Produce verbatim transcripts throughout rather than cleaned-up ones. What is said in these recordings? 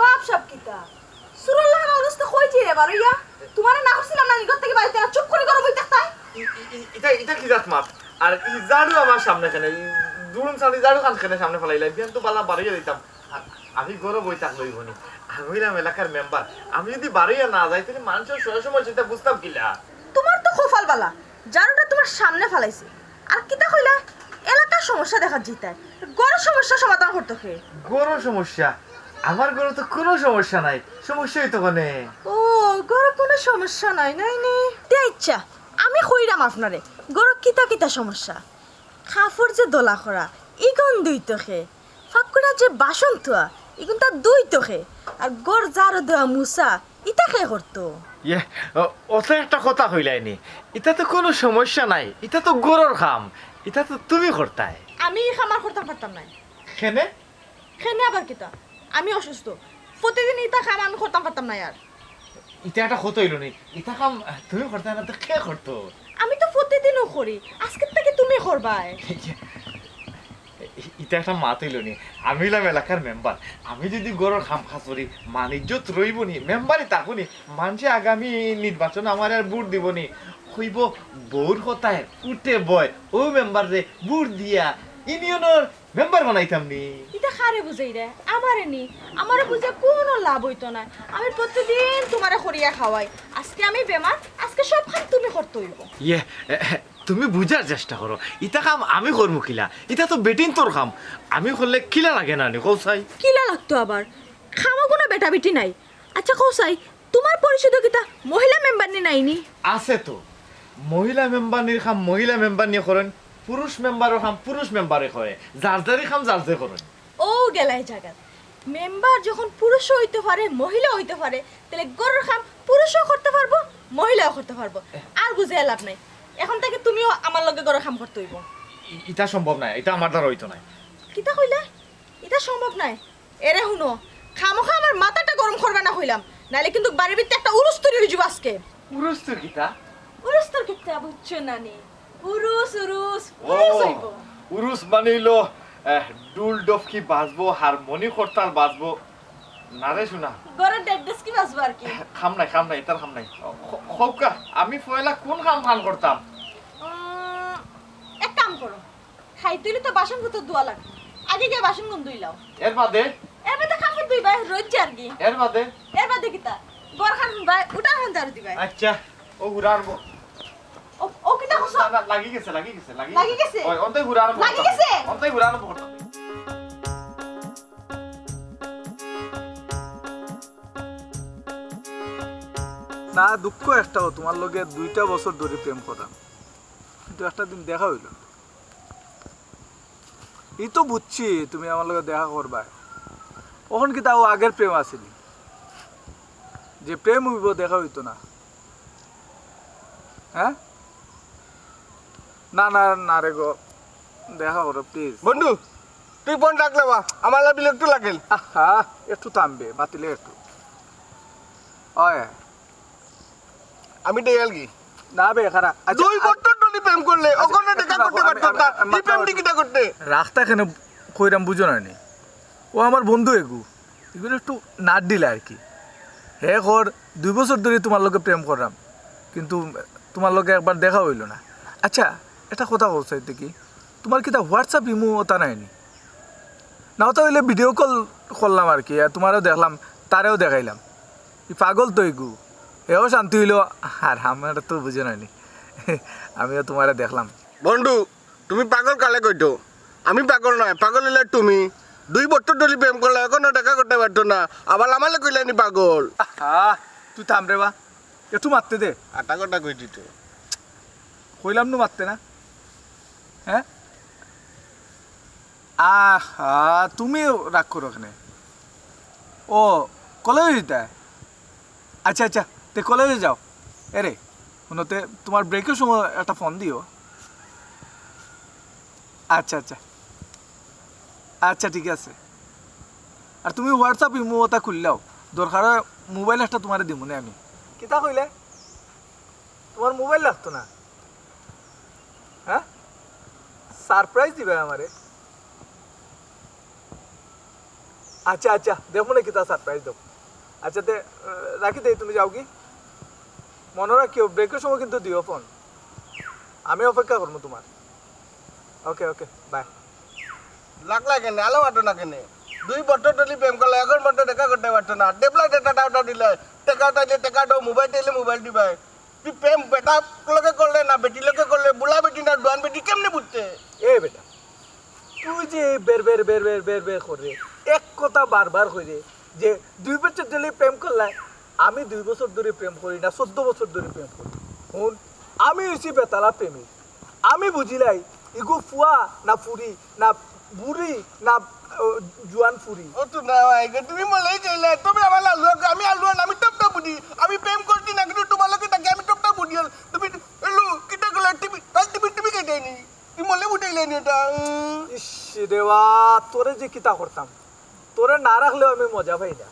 বাপ সাব কিতা? সুরল্লাহ না অবস্থা কই যে রে বারইয়া? তোমারে না করছিলাম না নিগত থেকে বাড়িতে না চুপ করে গরম হই থাকতাই? ই-, ই-, ই-, ইটা, ইটা কি জাত মাত? আর ই ঝাড়ু আমার সামনে কেনে? ই দুরুম সামনে ঝাড়ু খান কেনে সামনে ফালাইলাই? বিয়ান তো বালা বারইয়া দিতাম। আর আমি গরম হই থাকলে হইব নি। আমি হইলাম এলাকার মেম্বার। আমি যদি বারইয়া না যাই, তাহলে মানুষের সব সময় সেটা বুঝতাম কিলা? তোমার তো কপাল বালা, ঝাড়ুটা তোমার সামনে ফালাইছে। আর কিতা কইলা? এলাকার সমস্যা দেখা জিতায়, গরম সমস্যা সমাধান করতো কে? গরম সমস্যা? আমার ঘরে তো কোনো সমস্যা নাই, সমস্যা হইতো কেনে? ও, ঘরে কোনো সমস্যা নাই, নাই নি? তে আচ্ছা, আমি কইরাম আপনারে, ঘরে কিতা কিতা সমস্যা? কাপড় যে দলা করা, ইগুন ধুইতো কে? ফাক্কুরা যে বাসন থুয়া, ইগুন তা ধুইতো কে? আর ঘর ঝাড়ু দেওয়া মুছা, ইতা কে করতো? ইয়ে, ও-, অত একটা কথা কইলাইনি। ইতা তো কোনো সমস্যা নাই, ইতা তো ঘরর কাম, ইতা তো তুমি করতায়। আমি ই কাম আর করতাম পারতাম নায়। কেনে? কেনে আবার কিতা? আমি অসুস্থ, প্রতিদিন ইতা কাম আমি করতাম পারতাম নায় আর। ইতা একটা কথা হইল নি, ইতা কাম তুমি করতায় না তো কে করতো? আমি তো প্রতিদিনও করি, আজকের থেকে তুমি করবায়। ইতা একটা মাত হইল নি, আমি হইলাম এলাকার মেম্বার, আমি যদি ঘরর কাম কাজ করি, মান ইজ্জত রইব নি, মেম্বারই থাকবো নি, মানষে আগামী নির্বাচন আমার আর ভোট দিব নি, কইব বউর কথায় উঠে বয়, ও মেম্বার রে ভোট দিয়া ইউনিয়নর মেম্বার বানাইতাম নি। ইতা কারে বুঝাইরে? আমারে নি। আমারে বুঝে কোনো লাভ হইতো না। আমি প্রতিদিন তোমারে করিয়া খাওয়াই। আজকে আমি বেমার, আজকে সব কাম তুমি করতে হইব। ইয়ে, এ, এ, তুমি বুঝার চেষ্টা করো। ইতা কাম আমি করমু কিলা? ইতা তো বেটিন্তর কাম। আমি করলে কিলা লাগে না নি, কও চাই? কিলা লাগতো আবার? কামো কোনো বেটা বেটি নাই। আচ্ছা কও চাই, তোমার পরিষদে কিতা মহিলা মেম্বার নি নাই নি? আছে তো। মহিলা মেম্বার নির কাম মহিলা মেম্বার নিয়ে করেন, পুরুষ মেম্বারর কাম পুরুষ মেম্বারে করে, যার যারই কাম যার যে করেন। ও গেলাই জাগাত। মেম্বার যখন পুরুষও হইতে পারে, মহিলা হইতে পারে, তাহলে ঘরর কাম পুরুষও করতে পারবো, মহিলাও করতে পারবো। আর বুঝে লাভ নাই। এখন থেকে তুমিও আমার লগে ঘরর কাম করতে হইব। ই-, ইটা সম্ভব নায়, ইটা আমার দ্বারা হইতো নায়। কিতা কইলা? ইটা সম্ভব নায়। এরে হুনো, খামোখা আমার মাথাটা গরম করবে না কইলাম, নাইলে কিন্তু বাড়ির ভিতরে একটা উরুস তৈরি হয়ে যাবো আজকে। উরুস তো কিতা? উরুস তোর কিতা বুঝছো না নি? উরুস, উরুস, ও, উরুস হইব। উরুস মানে হইলো, আহ, ডুল ডফকি বাজবো, হারমোনি করতাল বাজবো। না রে শোনা। ঘরের ডেড ডেস্কি বাজবো আর কি। কাম নাই, কাম নাই, ইতার কাম নাই। হ-, হউকা, আমি পয়লা কোন কাম কাম করতাম? উম, এক কাম করো, খাইতে হইলে তো বাসন পত্র ধোয়া লাগে, আগে গিয়ে বাসন গুন ধুইলাও। এর বাদে? এর বাদে কাপড় ধুইবায়, রোজ যার কি। এর বাদে? এর বাদে কিতা? ঘর খান ভাই, উঠান খান ঝাড়ু দিবায়। আচ্ছা, ও ঘুরা আনবো। ও, ও কিতা কইছো? না, না, লাগি গেছে, লাগি গেছে, লাগি লাগি গেছে। গেছে? ওই, অন্তই ঘুরা আনবো। লাগি গেছে? অন্তই ঘুরা আনবো। না, দুঃখ একটাও, তোমার লগে দুইটা বছর ধরে প্রেম করাম, কিন্তু একটা দিন দেখা হইল। এই তো বুঝছি তুমি আমার লগে দেখা করবা, অখন কিতা ও আগের প্রেম আছিল, যে প্রেম হইব দেখা হইতো না, হ্যাঁ? না, না, না রে গো, দেখা করো প্লিজ। বন্ধু, তুই ফোন রাখলে বা, আমার লাবিল একটু লাগেল। আহা, একটু থামবে, মাতিলে একটু। ওই। আমি ডেয়াল কি? না বে, খারা। আচ্ছা, দুই আ-, বছর ধরে প্রেম করলে, আচ্ছা, ওখানে দেখা করতে পারতো না। আমি, আমি, তুই প্রেম টিকিটা করতে? রাখতা কেনে কইরাম বুঝো না নি? ও আমার বন্ধু এগু। এগুলো একটু নাট দিলে আর কি। হে কর, দুই বছর ধরে তোমার লগে প্রেম করলাম, কিন্তু তোমার লগে একবার দেখা হইল না। আচ্ছা, একটা কথা কও চাইতে কি, তোমার কিতা WhatsApp ইমো ওটা নাই নি? না, ওটা হইলে ভিডিও কল করলাম আর কি, আর তোমারেও দেখলাম, তারেও দেখাইলাম। ই পাগল তো এগু, এও শান্তি হইল, আর আমরা তো বুঝে নাইনি। আমিও তোমারে দেখলাম। বন্ধু, তুমি পাগল কালে কইতো? আমি পাগল নয়, পাগল হইলে তুমি। দুই বছর ধরে প্রেম করলে, এখনো দেখা করতে পারতো না, আবার আমালে কইলে নি পাগল। আহা, তুই থাম রে বা, একটু মারতে দে। আটা কটা কই দিত? কইলাম নু মারতে না, হ্যাঁ? আহা, তুমি রাগ করো কেনে? ও, কলেজে যেতে? আচ্ছা, আচ্ছা, তে কলেজে যাও। এরে, হুনো তে, তোমার ব্রেকের সময় একটা ফোন দিও। আচ্ছা, আচ্ছা। আচ্ছা, ঠিক আছে। আর তুমি WhatsApp ইমো ওটা খুললাও। দরকার হয় মোবাইল একটা তোমারে দিমুনে আমি। কিতা কইলে? তোমার মোবাইল লাগতো না? হ্যাঁ? সারপ্রাইজ দিবায় আমারে? আচ্ছা, আচ্ছা, দেখমু নে কিতা সারপ্রাইজ দেও। আচ্ছা, তে আহ, রাখি দেই, তুমি যাওগি। মনো রাখিও, ব্রেকর সময় কিন্তু দিও ফোন। আমি অপেক্ষা করমু তুমার। ওকে, ওকে, বাই। লাখ লাখ কেনে, আলো মাতো না কেনে? দুই বছর ধরি প্রেম করলে, এখন পর্যন্ত দেখা করতে পারতো না। ডেবলা ডেটা টাউটা দিলে, টেকা চাইলে টেকা দেও, মোবাইল চাইলে মোবাইল দিবায়। তুই প্রেম বেটা লগে করলে না বেটি লগে করলে, বুলা বেটি না ডুয়ান বেটি, কেমনে বুঝতে? এ বেটা, তুই যে এই বের বের বের বের বের বের করে, এক কথা বারবার কইরে যে দুই বছর ধরি প্রেম করলায়, আমি দুই বছর ধরি প্রেম করি না, চোদ্দ বছর ধরি প্রেম করি। হুন, আমি অইছি বেতালা প্রেমিক, আমি বুঝিলাই ইগু ফুয়া না ফুরি না বুড়ি না, ও, জুয়ান ফুরি। ও তো না ভাই গো, তুমি মলেই চাইলে, তুমি আমার লালু আগে, আমি আলু আন, আমি টপ টপ বুঝি, আমি প্রেম করছি না, কিন্তু তোমার লগে থাকি আমি টপ টপ বুঝি। তুমি এলো, কিতা করলে? তুমি, তাই তুমি, তুমি কেটে নি, তুমি মলে বুঝাইলে নি এটা। উম। ইস রে বা, তোরে যে কিতা করতাম, তোরে না রাখলেও আমি মজা পাই না,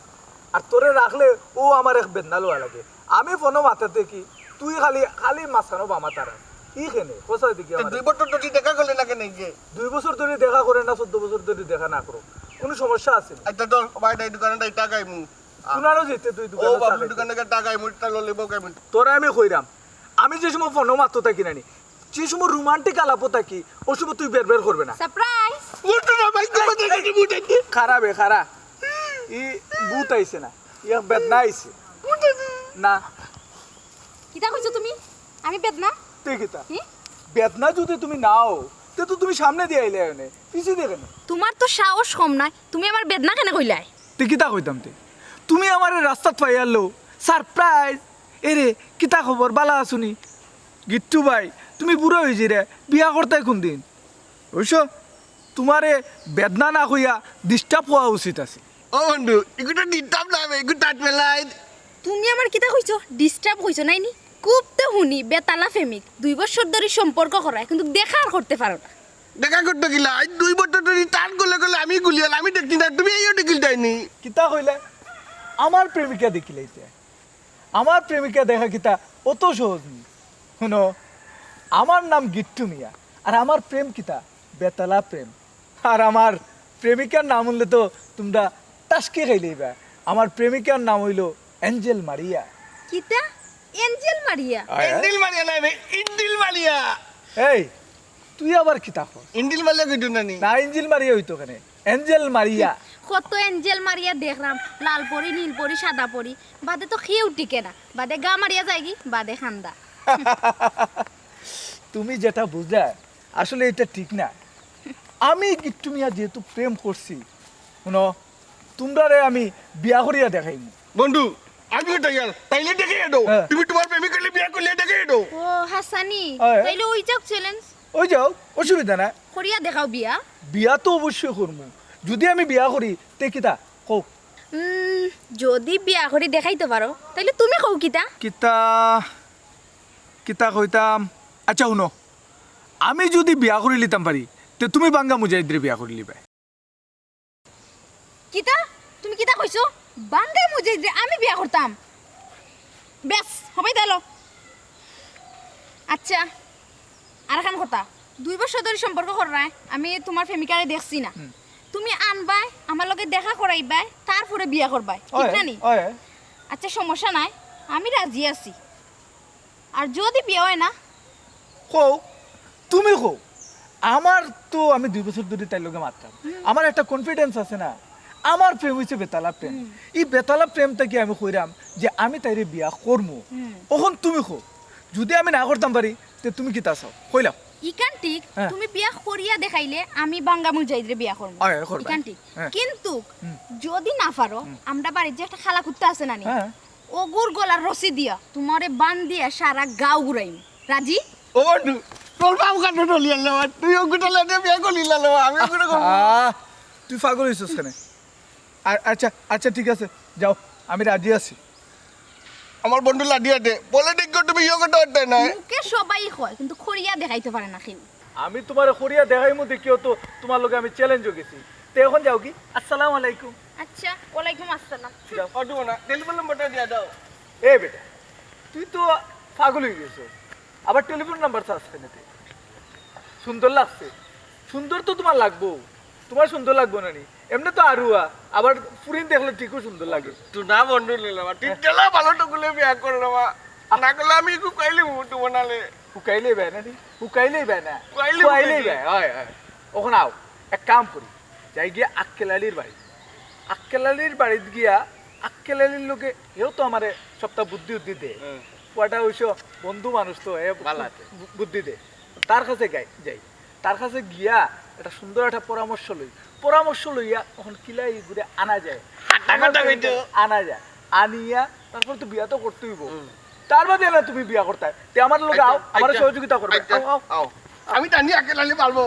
আর তোরে রাখলে ও আমার এক বেদনা লওয়া লাগে। আমি ফোনো মাতাতে কি, তুই খালি, খালি মাঝখানো বামা তারা। ই কেনে, কোথায় দেখি তে আমার? দুই বছর ধরে দেখা করলে না কেনে গিয়ে? দুই বছর ধরে দেখা করে না, চোদ্দ বছর ধরে দেখা না করো, কোনো সমস্যা আছে না? আচ্ছা, তোর ভাই নাই দোকানে নাই, টাকা আইমু। আ। কুনারও যেতে তুই ও দোকানে বাবু, চা খাইতে। দোকানে গিয়ে টাকা আইমু, তা ললিপপ খাইমু। তোরে আমি কইরাম, আমি যে সময় ফোনো মাতো থাকি নানি, যে সময় রোমান্টিক আলাপও থাকি, ও সময় তুই বের বের করবে না। সারপ্রাইজ! উঠো না ভাই, তোমার এই, এই, জায়গায় উঠে গিয়ে। খারা বে, খারা। ই ভূত আইছে না, ই এক বেদনা আইছে। উঠে না। না। কিতা কইছো তুমি? আমি বেদনা? তে কিতা? হুম? বেদনা যদি তুমি নাও, তে তো তুমি সামনে দিয়ে আইলে এনে, পিছে দিয়ে কেন? তোমার তো সাহস কম নায়, তুমি আমার বেদনা কেনে কইলায়? তে কিতা কইতাম তে? তুমি আমারে রাস্তাত পাইয়ারলো, সারপ্রাইজ। এরে, কিতা খবর, বালা আছুনি? গিট্টু ভাই, তুমি বুড়া অইযাইরে, বিয়া করতায় কোন দিন? বুঝছো? তোমারে বেদনা না কইয়া ডিস্টার্ব হওয়া উচিত আছে। ও বন্ধু, এগুলো ডিস্টার্ব না, এগুলো টাট মেলাইন। তুমি আমার কিতা কইছো? ডিস্টার্ব কইছো নাইনি? খুব তো হুনি, বেতালা প্রেমিক, দুই বছর ধরি সম্পর্ক করায়, কিন্তু দেখা আর করতে পারো না। দেখা করতে গেলা, আজ দুই বছর ধরি টান করলে করলে আমি গুলিয়াল, আমি দেখছি না, তুমি এইও দেখিল যায়নি। কিতা কইলে? আমার প্রেমিকা দেখিলাইতে? আমার প্রেমিকা দেখা কিতা অত সহজ নি? হুনো, আমার নাম গিট্টু মিয়া, আর আমার প্রেম কিতা? বেতালা প্রেম। আর আমার প্রেমিকার নাম হুনলে তো তুমরা টাসকি খাইলাইবা। আমার প্রেমিকার নাম অইলো এঞ্জেল মারিয়া। কিতা? এঞ্জেল মারিয়া? আয়, আয়। এঞ্জেল মারিয়া নায় বে, ইঞ্জিল মারিয়া। এই, তুই আবার কিতা কস? ইঞ্জিল মারিয়া কইতো না নি? না, ইঞ্জিল মারিয়া অইতো কেনে? এঞ্জেল মারিয়া। কত এঞ্জেল মারিয়া দেখলাম, লাল পরি, নীল পরি, সাদা পরি, বাদে তো কেউ টিকে না, বাদে গা মারিয়া যায়গি, বাদে কান্দা। তুমি যেটা বুঝলা, আসলে এটা ঠিক না। আমি গিট্টু মিয়া যেহেতু প্রেম করছি, হুনো, তুমরারে আমি বিয়া করিয়া দেখাইমু। বন্ধু, আমিও তৈয়ার, তাইলে দেখাই দেও। হ্যাঁ। তুমি তোমার প্রেমিকারে বিয়া করলে দেখাই দেও। ও, হাসানি, হ্যাঁ। তাইলে ওই যাক চ্যালেঞ্জ। ওই যাও, অসুবিধা না। করিয়া দেখাও বিয়া। বিয়া তো অবশ্যই করমু। যদি আমি বিয়া করি, তে কিতা? কও। উম, যদি বিয়া করি দেখাইতে পারো, তাইলে তুমি কও কিতা? কিতা, কিতা কইতাম? আচ্ছা, হুনো, আমি যদি বিয়া করি লিতাম পারি, তে তুমি বাঙ্গা মুজাহিদরে বিয়া করি লিবায়। কিতা? তুমি কিতা কইছো? বাঙ্গা মুজাহিদরে আমি বিয়া করতাম? বেশ, হবাই দিলো। আচ্ছা, আরখান কথা, দুই বছর ধরি সম্পর্ক কররায়, আমি তোমার প্রেমিকারে দেখছি না। হুম। তুমি আনবায়, আমার লগে দেখা করাইবায়, তারপরে বিয়া করবায়, ঠিক অয়, না নি? অয়। আচ্ছা, সমস্যা নাই, আমি রাজি আছি। আর যদি বিয়া অয় না? কও, তুমি কও। আমার তো, আমি দুই বছর ধরি তাইর লগে মাতরাম। হুম। আমার একটা কনফিডেন্স আছে না, আমার প্রেম অইছে বেতালা প্রেম। হুম। ই বেতালা প্রেম থাকি আমি কইরাম যে আমি তাইরে বিয়া করমু। হুম। অখন তুমি কও, যদি আমি না করতাম পারি, তে তুমি কিতা চাও? কইলাও। ইখান ঠিক, হ্যাঁ। তুমি বিয়া করিয়া দেখাইলে আমি বাঙ্গা মুজাহিদরে বিয়া করমু। অয়, অয়, করবা। ইখান ঠিক। হ্যাঁ। কিন্তু হুম। যদি না পারো, হুম। আমরা বাড়ির যে একটা খালা কুত্তা আছে না নি? হ্যাঁ। অগুর গলার রশি দিয়া তোমারে বান্ধিয়া সারা গাঁও ঘুরাইমু। রাজি? ও বন্ধু, তোর বাবু কাটে ডলিয়ার লেওয়া, তুই অগুটা লেটে বিয়া করলি লেওয়া, আমি অগুটা করবো। আহ, তুই পাগল অইছস কেনে? আ-, আচ্ছা, আচ্ছা, ঠিক আছে, যাও, আমি রাজি আছি। আমার বন্ধু লাডিয়াতে বলে, দেখো তুমি ইয়ে করতে পারতে না। মুখে সবাই কয়, কিন্তু করিয়া দেখাইতে পারে না কেউ। আমি তোমারে করিয়া দেখাইমু দেখিও তো, তোমার লগে আমি চ্যালেঞ্জও গেছি। তে অখন যাওগি। আসসালামু আলাইকুম। আচ্ছা, ওয়ালাইকুম আসসালাম। যাও। অটো না, টেলিফোন নম্বরটা দিয়া দাও। এ বেটা, তুই তো পাগল অইগেছস, আবার টেলিফোন নাম্বার চাস কেনে তে? সুন্দর লাগছে? সুন্দর তো তোমার লাগবো, তোমার সুন্দর লাগবো না নি? এমনে তো আরুয়া, আবার ফুরিন দেখলে ঠিকও সুন্দর লাগে। তুই না বন্ধু নিলে আমার, তুই গেলে ভালো টুকুলে বিয়া করলে মা। না করলে আমি একটু কইলি মুটু বানালে। হুকাইলে বেয় না নি? হুকাইলে বেয় না? খুয়াইলে খুয়াইলে বেয়। বেয়, হয়, হয়। অখন আও, এক কাম করি, যাই গিয়া আক্কেল আলীর বাড়ি। আক্কেল আলীর বাড়িত গিয়া আক্কেল আলীর লগে, হেও তো আমারে সবটা বুদ্ধি উদ্ধি দে। হুম। পুয়াটা অইছো বন্ধু মানুষ তো, হে ভালা আছে। বু-, বুদ্ধি দে। তার কাছে গাই-, যাই। তার কাছে গিয়া একটা সুন্দর একটা পরামর্শ লই। পরামর্শ লইয়া অখন কিলা ইগুরে আনা যায়। হাঁটা কথা কইতো। আনা যায়। আনিয়া তারপর তো বিয়া তো করতে অইবো। হুম। তার বাদে না তুমি বিয়া করতায়। তে আমার লগে আও, আচ্ছা, আমারে আচ্ছা। সহযোগিতা করবে। আচ্ছা, আও, আও। আও। আমি টানি আক্কেল আলী পারবো।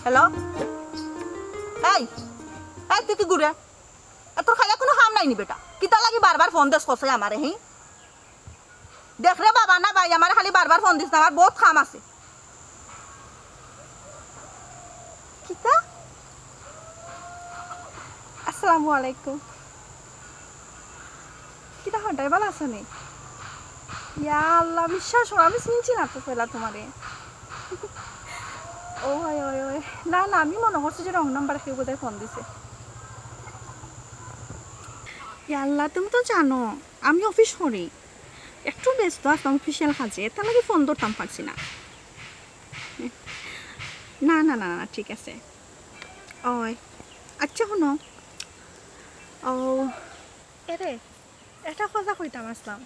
হ্যালো? এই, এই, তুই কিগুরে? এ, তোর খাইয়া কুনু কাম নাই নি বেটা? কিতা লাগি বারবার ফোন দেস কসে আমারে, হি? দেখ রে বাবা, না ভাই, আমারে খালি বারবার ফোন দিস না, আমার বউত কাম আছে। কিতা? আসসালামু আলাইকুম। কিতা হঠাৎ ভালা আছো নি? ইয়া আল্লাহ, বিশ্বাস করো, আমি চিনছি না তো পয়লা তোমারে। ও হয়, হয়, হয়। না, না, আমি মনো করছি যে wrong number কেউ বোধহয় ফোন দিছে। ইয়া আল্লাহ, তুমি তো জানো আমি অফিস করি, একটু ব্যস্ত আসলাম অফিসিয়াল কাজে, তার লাগি ফোন ধরতাম পারছি না। না, না, না, না, ঠিক আছে। ওই, আচ্ছা, হুনো। ও, এরে, একটা কথা কইতাম আসলাম।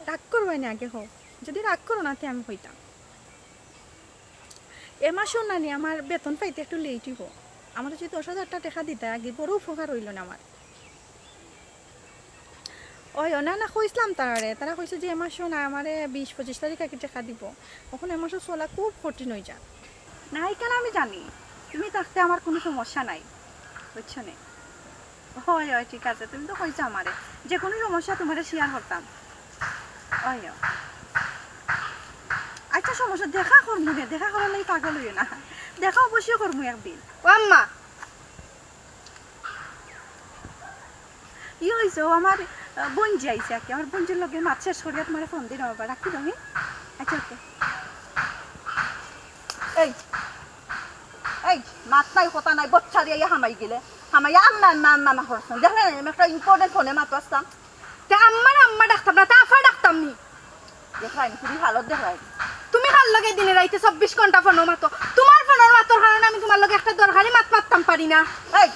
রাগ করবায় না আগে কও। যদি রাগ করো না, তে আমি কইতাম। এ মাসও নানি আমার বেতন পাইতে একটু লেট অইবো। আমারে যদি দশ হাজার টেকা দিতায় আগে, বড় উপকার অইলো না আমার। ওই, ও না, না, কইছলাম তারারে। তারা কইছে যে এ মাসও না, আমারে বিশ পঁচিশ তারিখ আগে টেকা দিবো। অখন এ মাসও চলা খুব কঠিন অইযার। না, ইখান আমি জানি। তুমি থাকতে আমার কুনু সমস্যা নাই। বুঝছো নি? হয়, হয়, ঠিক আছে। তুমি তো কইছো আমারে। যে কুনু সমস্যা তোমারে শেয়ার করতাম। হয়, হয়। আচ্ছা, সমস্যা, দেখা করমু নে, দেখা করার লাগি পাগল অইও না। দেখা অবশ্যই করমু একদিন। ও আম্মা, ই অইছে, ও আমার, আহ, বইনজি আইছে আর কি। আমার বইনজির লগে মাত শেষ করিয়া তোমারে ফোন দিলাম আবার। রাখি দাও, হে? আচ্ছা, ওকে। এই, এই, মাত নাই, কথা নাই, বচ্চা দিয়া ইয়া হামাই গেলে। হামাইয়া আম্মা, আম্মা, আম্মা, আম্মা করছেন। দেখলে না, আমি একটা ইম্পর্টেন্ট ফোনে মাত আসতাম। তে আম্মারে আম্মা ডাকতাম না, তে আফা ডাকতাম নি। দেখরায় নি, তুমি হালত দেখরায় নি। তুমি কার লগে দিনে রাইতে চব্বিশ ঘন্টা ফোনো মাতো? তোমার ফোনর মাতর কারণে আমি তোমার লগে একটা দরকারি মাত মাততাম পারি না। এই,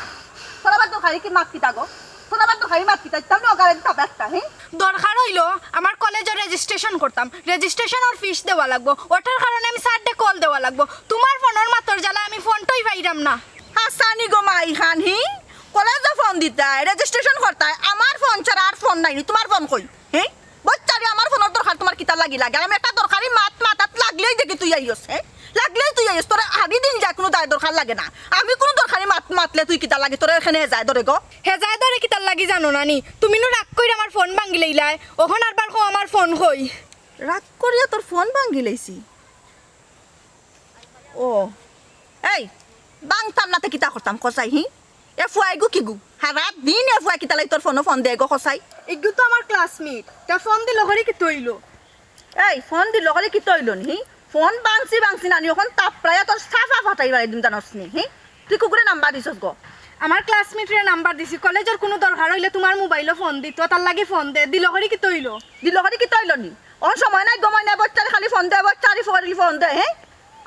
তোর আবার দরকারি কি মাত কিতা গো? তোর আবার দরকারি মাত কিতা? ইতাম নি ওগারে দিতা ব্যস্তা, হে? দরকার অইলো আমার কলেজর রেজিস্ট্রেশন করতাম, রেজিস্ট্রেশনর ফিস দেওয়া লাগবো, ওটার কারণে আমি স্যাররে কল দেওয়া লাগবো। তোমার ফোনর মাতর জ্বালায় আমি ফোনটাই পাইরাম না। হাসানি গো মাই খান, হি? কলেজো ফোন দিতায়, রেজিস্ট্রেশন করতায়, আমার ফোন ছাড়া আর ফোন নাই নি, তোমার ফোন কই? হে? বচ্চারে, আমার ফোনর দরকার তোমার কিতা লাগি লাগে? আর আমি একটা দরকারি মাত মাতাত লাগলেই দেখি তুই আইস, হে? লাগলেই তুই আইস, তোর হাবি দিন যায়, কুনু দায় দরকার লাগে না। আমি কুনু দরকারি মাত মাতলে তুই কিতা লাগি, তোর এখানে হেজায় ধরে গো? হেজায় ধরে কিতার লাগি জানো না নি? তুমি নু রাগ কইরা আমার ফোন ভাঙ্গিলাইলায়, অখন আরবার কও আমার ফোন কই? রাগ করিয়া তোর ফোন ভাঙ্গিলাইছি? ও, এই, ভাংতাম না তে কিতা করতাম, কছাই, হি? এ ফুয়াইগু কিগু? হারা দিন এ ফুয়াই কিতালাই তোর ফোনো ফোন দেগো, কছাই? ইগু তো আমার ক্লাসমেট, তা ফোন দিলো করি কিতা অইলো? এই, ফোন দিলো করি কিতা অইলো নি, হি? ফোন ভাংছি, ভাংছি নানি, অখন তাপড়াইয়া তোর সাফা ফাটাই বাড়ি দিম, জানোস নি, হি? তুই কুকুরে নাম্বার দিছস গো? আমার ক্লাসমেটরে নাম্বার দিছি, কলেজর কুনু দরকার অইলে তোমার মোবাইলো ফোন দিতো, তার লাগি ফোন দে, দিলো করি কিতা অইলো? দিলো করি কিতা অইলো নি? অখন সময় নাই, গময় নাই, বচ্চারে খালি ফোন দে, বচ্চারে ফোন, ফোন দে, হে?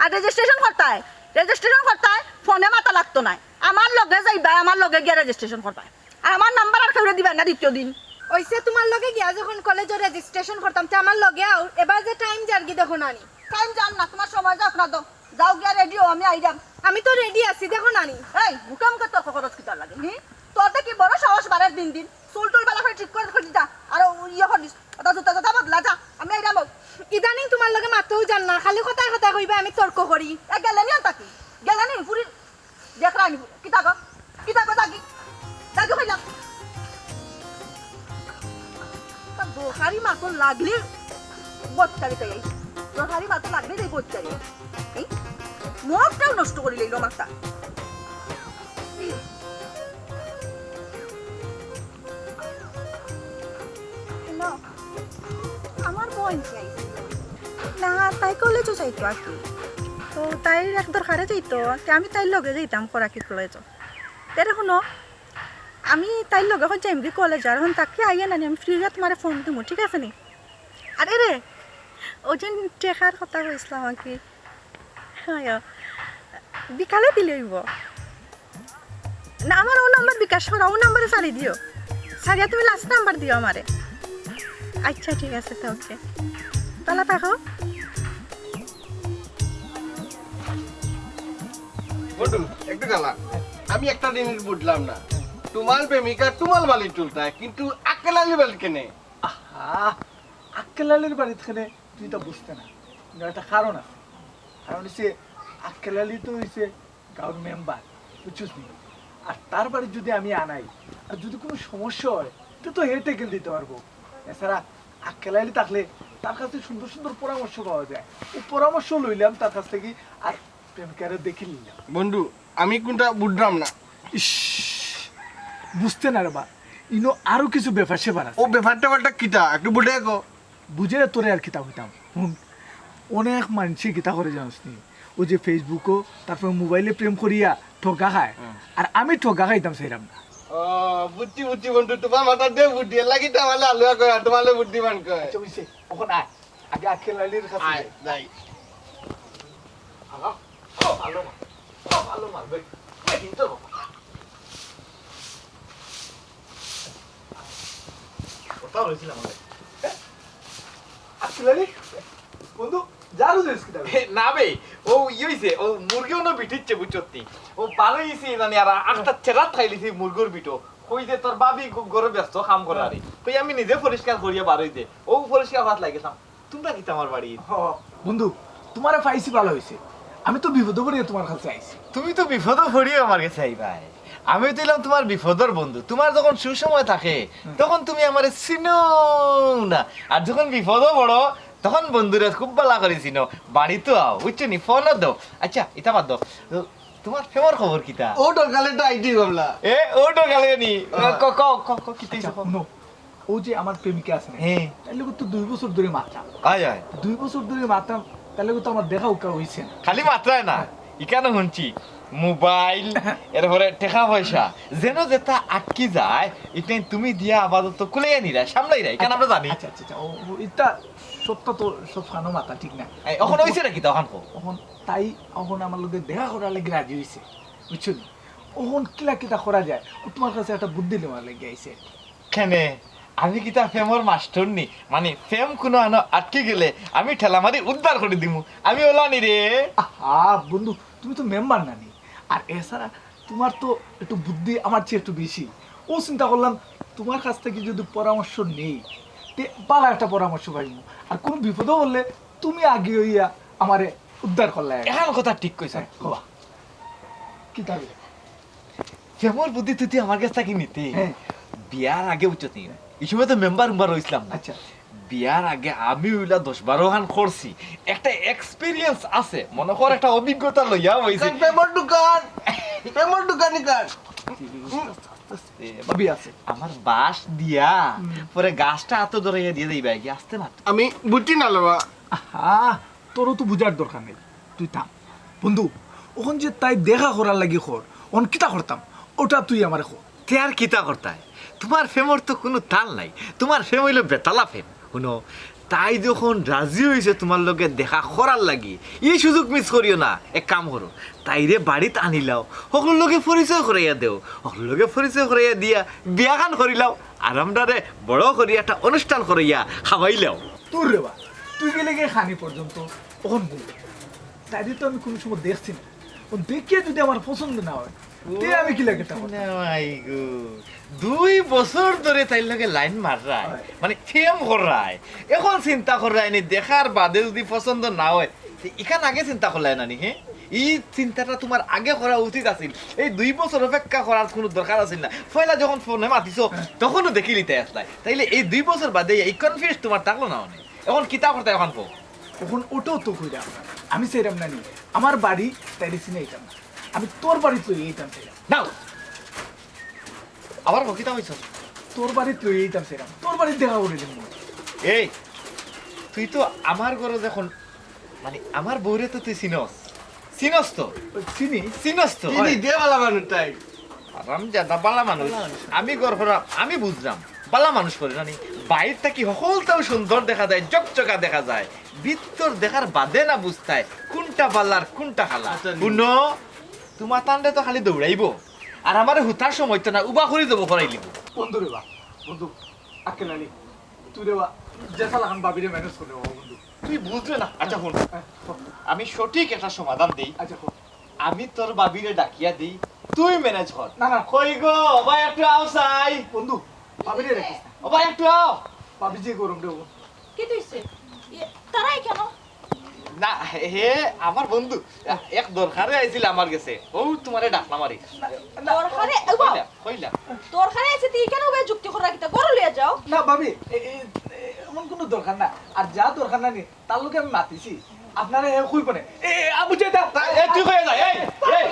আর রেজিস্ট্রেশন করতায়, রেজিস্ট্রেশন করতায়, ফোনে মাতা লাগতো নায়। আমার লগে যাইবায়, আমার লগে গিয়া রেজিস্ট্রেশন করবায়। আর আমার নাম্বার আর কেউরে দিবায় না দ্বিতীয় দিন। অইছে, তোমার লগে গিয়া যখন কলেজর রেজিস্ট্রেশন করতাম, তে আমার লগে আও, এবার যে টাইম যারগি দেখো না নি। টাইম যার না, তোমার সময় যাউক না, দাও। যাও গিয়া রেডি অও, আমি আইরাম। আমি তো রেডি আছি, দেখো না নি। এই, মুখে মুখে তর্ক করস কিতার লাগি, হি? তোর দেখি বড় সাহস বাড়ের দিন দিন। চুল টুল বালা করি ঠিক করি, করি যা। আর ও ইয়ে করিস, ওটা জুতা জুতা বদলা যা। আমি আইরাম অউ। ইদানিং তোমার লগে মাততেও জান না, খালি কথায় কথায় কইবা আমি তর্ক করি। এ গেলে নি আনতা কি? গেলে নি ফুরি? দেখরায় নি? কিতা গো? কিতা গো, যাগি? যাগি কইলাম। তা দরকারি মাতো লাগলে বচ্চারি তাই। দরকারি মাতো লাগলে তাই বচ্চারি। এই মুডটাও নষ্ট করিলাইলো মাতা। হ্যালো, আমার বইন চাই। না, তাই কলেজও যাইতো আর কি। তো তাইর এক দরকারে যাইতো, তে আমি তাইর লগে যাইতাম করাকি কলেজও। তে রে হুনো, আমি তাইর লগে অখন যাইমগি কলেজ, আর অখন থাকি আইয়া নানি আমি ফ্রি অইয়া তুমারে ফোন দিমু, ঠিক আছে নি? আরে রে, অউ যে টেকার কথা কইছলাম আর কি। হয়, বিকালে দিলে অইবো। না, আমার অউ নাম্বার বিকাশ করা, অউ নাম্বারে ছাড়ি দিও। ছাড়িয়া তুমি লাস্ট নাম্বার দিও আমারে। আচ্ছা, ঠিক আছে, তে ওকে। ভালা থাকো। বন্ধু, একটু গালা। আমি একটা জিনিস বুঝলাম না, তোমার প্রেমিকা তোমার বাড়িত তুলতায়, কিন্তু আক্কেল আলীর বাড়িত কেনে? আহা, আক্কেল আলীর বাড়িত কেনে তুই তো বুঝতে না, কিন্তু একটা কারণ আছে। কারণ হইছে, আক্কেল আলী তো হইছে গাঁওর মেম্বার, বুঝছস নি? আর তার বাড়িত যদি আমি আনাই, আর যদি কোনো সমস্যা হয়, তে তো হে ট্যাকেল দিতে পারবো। এছাড়া আক্কেল আলী থাকলে তার কাছে সুন্দর সুন্দর পরামর্শ পাওয়া যায়। অউ পরামর্শ লইলাম তার কাছ থাকি, আর প্রেমিকারে দেখি নিলাম। বন্ধু, আমি কোনটা বুঝলাম না। ইস, বুঝতে না রে বা, ইনো আরো কিছু ব্যাপার স্যাপার আছে। অউ ব্যাপারটা কিতা? একটু বুঝাইয়া কও। বুঝাইয়া তোরে আর কিতা কইতাম? হুন, অনেক মানষে কিতা করে জানোস নি? অউ যে Facebook-ও, তারপর মোবাইলে প্রেম করিয়া ঠগা খায়। হুম। আর আমি ঠগা খাইতাম চাইরাম না। ও, বুঝছি, বুঝছি বন্ধু, তোমার মাথাত দে বুদ্ধি, এর লাগি তো আমারে আলুয়া কয়, তোমারে বুদ্ধিমান কয়। আচ্ছা, অইছে, অখন আয়, আগে আক্কেল আলীর কাছে আয়, যাই। যাই। আহা, খুব ভালো মাল, খুব ভালো মাল, বেশ, বেশ, কিন্তু কথা হয়েছিল আমাদের। আক্কেল আলী, বন্ধু, ঝাড়ু দিস কিতা? এ, না বে, অউ ই অইছে, অউ মুরগি অনো বিটিচ্ছে বুঝছত নি। অউ বারইছে জানি আর আখটা চেরাত খাইলিছে মুরগির বিটো। কই যে তোর ভাবি ঘ-, ঘরো ব্যস্ত কাম করার। কই আমি নিজে পরিষ্কার করিয়া বারই দে। অউ পরিষ্কার করাত লাগিলাম। তোমরা কিতা আমার বাড়িত? হ, বন্ধু, তোমারে পাইছি ভালা অইছে। আমি তো বিপদো পড়িয়া তোমার কাছে আইছি। তুমি তো বিপদো পড়িয়া আমার কাছে আইবায়। আমি তো অইলাম তোমার বিপদর বন্ধু। তোমার যখন সুসময় থাকে, হুম। তখন তুমি আমারে চিনো না। আর যখন বিপদো পড়ো, তখন বন্ধুরে খুব ভালা করি চিনো। বাড়িত আও, বুঝছো নি? ফোনও দেও। আচ্ছা, ইতা বাদ দেও। তো তোমার প্রেমর খবর কিতা? অউ ডরকালে তো আইতি কমলা। এ, অউ ডরকালে নি? হ্যাঁ। ক, ক, ক, ক, কিতা আচ্ছা, অইছে ক? হুনো, অউ যে আমার প্রেমিকা আছে না? হ্যাঁ। তাইর লগে তো দুই বছর ধরি মাতরাম। আয়, আয়। দুই বছর ধরি মাতরাম, তাইর লগে তো আমার দেখা উকা অইছে না। খালি মাতরায় না, হ্যাঁ। ইখানো হুনছি, মোবাইল, এরপরে টেকা পয়সা, যেন যেতা আটকি যায়, ইতা তুমি দিয়া আপাতত কুলাইয়া নিরায়, সামলাইরায়, ইখান আমরা জানি। আচ্ছা, আচ্ছা, আচ্ছা, অউ, অউ, ইতা সবতা তো সব ফানো মাতা ঠিক না। এই, অখন অইছে নাকি তা অখন কও? অখন তাই অখন আমার লগে দেখা করার লাগি রাজি অইছে, বুঝছো নি? অখন কিলা কিতা করা যায়, অউ তোমার কাছে একটা বুদ্ধি নেওয়ার লাগি আইছি। কেনে? আমি কিতা প্রেমর মাস্টর নি? মানে, প্রেম কুনু আনো আটকি গেলে আমি ঠেলা মারি উদ্ধার করি দিমু। আমি অলা নি রে। আহা, বন্ধু, তুমি তো মেম্বার নানি। আর এছাড়া তোমার তো একটু বুদ্ধি আমার চেয়ে একটু বেশি। অউ চিন্তা করলাম, তোমার কাছ থাকি যদি পরামর্শ নেই, তে ভালা একটা পরামর্শ পাইমু। আর কুনু বিপদো পড়লে তুমি আগে অইয়া আমারে উদ্ধার করলায়। এখান কথা ঠিক কইছো। হ্যাঁ, কও। কিতা বে? প্রেমর বুদ্ধি তুই আমার কাছ থাকি নিতে। হ্যাঁ। বিয়ার আগে বুঝছত নি? ই সময় তো মেম্বার উম্বার অইছলাম না। আচ্ছা। বিয়ার আগে আমি অইলা দশ বারো খান করছি। একটা experience আছে, মনো কর একটা অভিজ্ঞতা লইয়া অইছে। প্রেমর দোকান, প্রেমর দোকান ইখান। এ, ভাবি আছে। আমার বাঁশ দিয়া, হুম। পরে গাছটা আতো ধরাইয়া দিয়া দিবা, কি আস্তে মাত্র। আমি বুঝছি না রে বা। আহা, তোরও তো বুঝার দরকার নাই, তুই থাম। বন্ধু, অখন যে তাই দেখা করার লাগি কর, অখন কিতা করতাম, অটা তুই আমারে ক। তে আর কিতা করতায়? তোমার প্রেমর তো কুনু তাল নাই, তোমার প্রেম অইলো বেতালা প্রেম। হুনো, তাই যখন রাজি অইছে তোমার লগে দেখা করার লাগি, ই সুযোগ miss করিও না। এক কাম করো, তাইরে বাড়িত আনিলাও, হকলর লগে পরিচয় করাইয়া দেও, হকলর লগে পরিচয় করাইয়া দিয়া বিয়াখান করিলাও, আর আমরারে বড় করি একটা অনুষ্ঠান করাইয়া খাওয়াইলাও। তোর রে বা, তুই গেলে গিয়ে খানি পর্যন্ত অখন বল। তাইরে তো আমি কুনু সময় দেখছি না। অখন দেখিয়া যদি আমার পছন্দ না অয়, তে আমি কিলা কিতা করতাম? না, মাই গো। দুই বছর ধরে তাইর লগে লাইন মাররায়, অয়। মানে, প্রেম কররায়। অখন চিন্তা কররায় নি, দেখার বাদে যদি পছন্দ না অয়, তে ইখান আগে চিন্তা করলায় না নি, হে? ই চিন্তাটা তোমার আগে করা উচিত আছিল। এই দুই বছর অপেক্ষা করার কুনু দরকার আছিল না। পয়লা যখন ফোনে মাতিছো, হ্যাঁ। তখনও দেখিলিতে আসলায়। তাইলে এই দুই বছর বাদে এই confuse তোমার থাকলো না অনে। অখন কিতা করতায় অখন কও? অখন অটাও তো কইরাম। আমি চাইরাম না নি, আমার বাড়ি তাইরে চিনাইতাম না। আমি তোর বাড়িত লইয়া যাইতাম চাইরাম। নাও। আবার কও কিতা কইছো? তোর বাড়িত লইয়া যাইতাম চাইরাম। তোর বাড়িত দেখা করি দিমু। এই, তুই তো আমার ঘরো যখন মানে, আমার বউরে তো তুই চিনস, চিনস তো? চিনি। চিনস তো? চিনি, দে বালা মানুষ তাই। হারামজাদা, বালা মানুষ। বালা মানুষ। আমি গড় করা, আমি বুঝলাম, বালা মানুষ করে জানি। বাইর থাকি হকলটাও সুন্দর দেখা যায়, জকজকা দেখা যায়, ভিতর দেখার বাদে না বুঝতায় কুনটা বালা আর কুনটা খালা। আচ্ছা, হুনো, তুমার তানরে তো খালি দৌড়াইবো, আর আমারে হুতার সময় তো না, উবা করি দেবো, করাই লিব। বন্ধু রে বা, বন্ধু, আক্কেল আলী, তুই রে বা, যে সালা খান ভাবিরে ম্যানেজ করে রে বা, বন্ধু। তুই বুঝলে না। আচ্ছা, হুন। হ্যাঁ, ক। আমি সঠিক একটা সমাধান দেই। আচ্ছা, ক। আমি তোর ভাবিরে ডাকিয়া দেই, তুই ম্যানেজ কর। না, না। কই গো, ও ভাই একটু আও চাই। বন্ধু, ভাবিরে ডাকিস না। ও ভাই একটু আও। ভাবি যে গরম রে ও। কি তুইছে? ইয়ে, তারাই কেন? না, হে আমার বন্ধু, এক দরকারে আইছিল আমার গেছে। ও তুমারে ডাকলাম আরে। না, না। দরকারে, ও বাবা। কইলা, কইলা। দরকারে আইছে, তুই কেন ওই যুক্তি করা কিতা? গরু লইয়া যাও। না, ভাবি, এ-, এ-, এ-, এমন কোনো দরকার না। আর যা দরকার না নি, তার লগে আমি মাতিছি। আপনারে হে কইব না। এ, এ, আবু জেদা। এ, তুই কইয়া যা, এই, এই,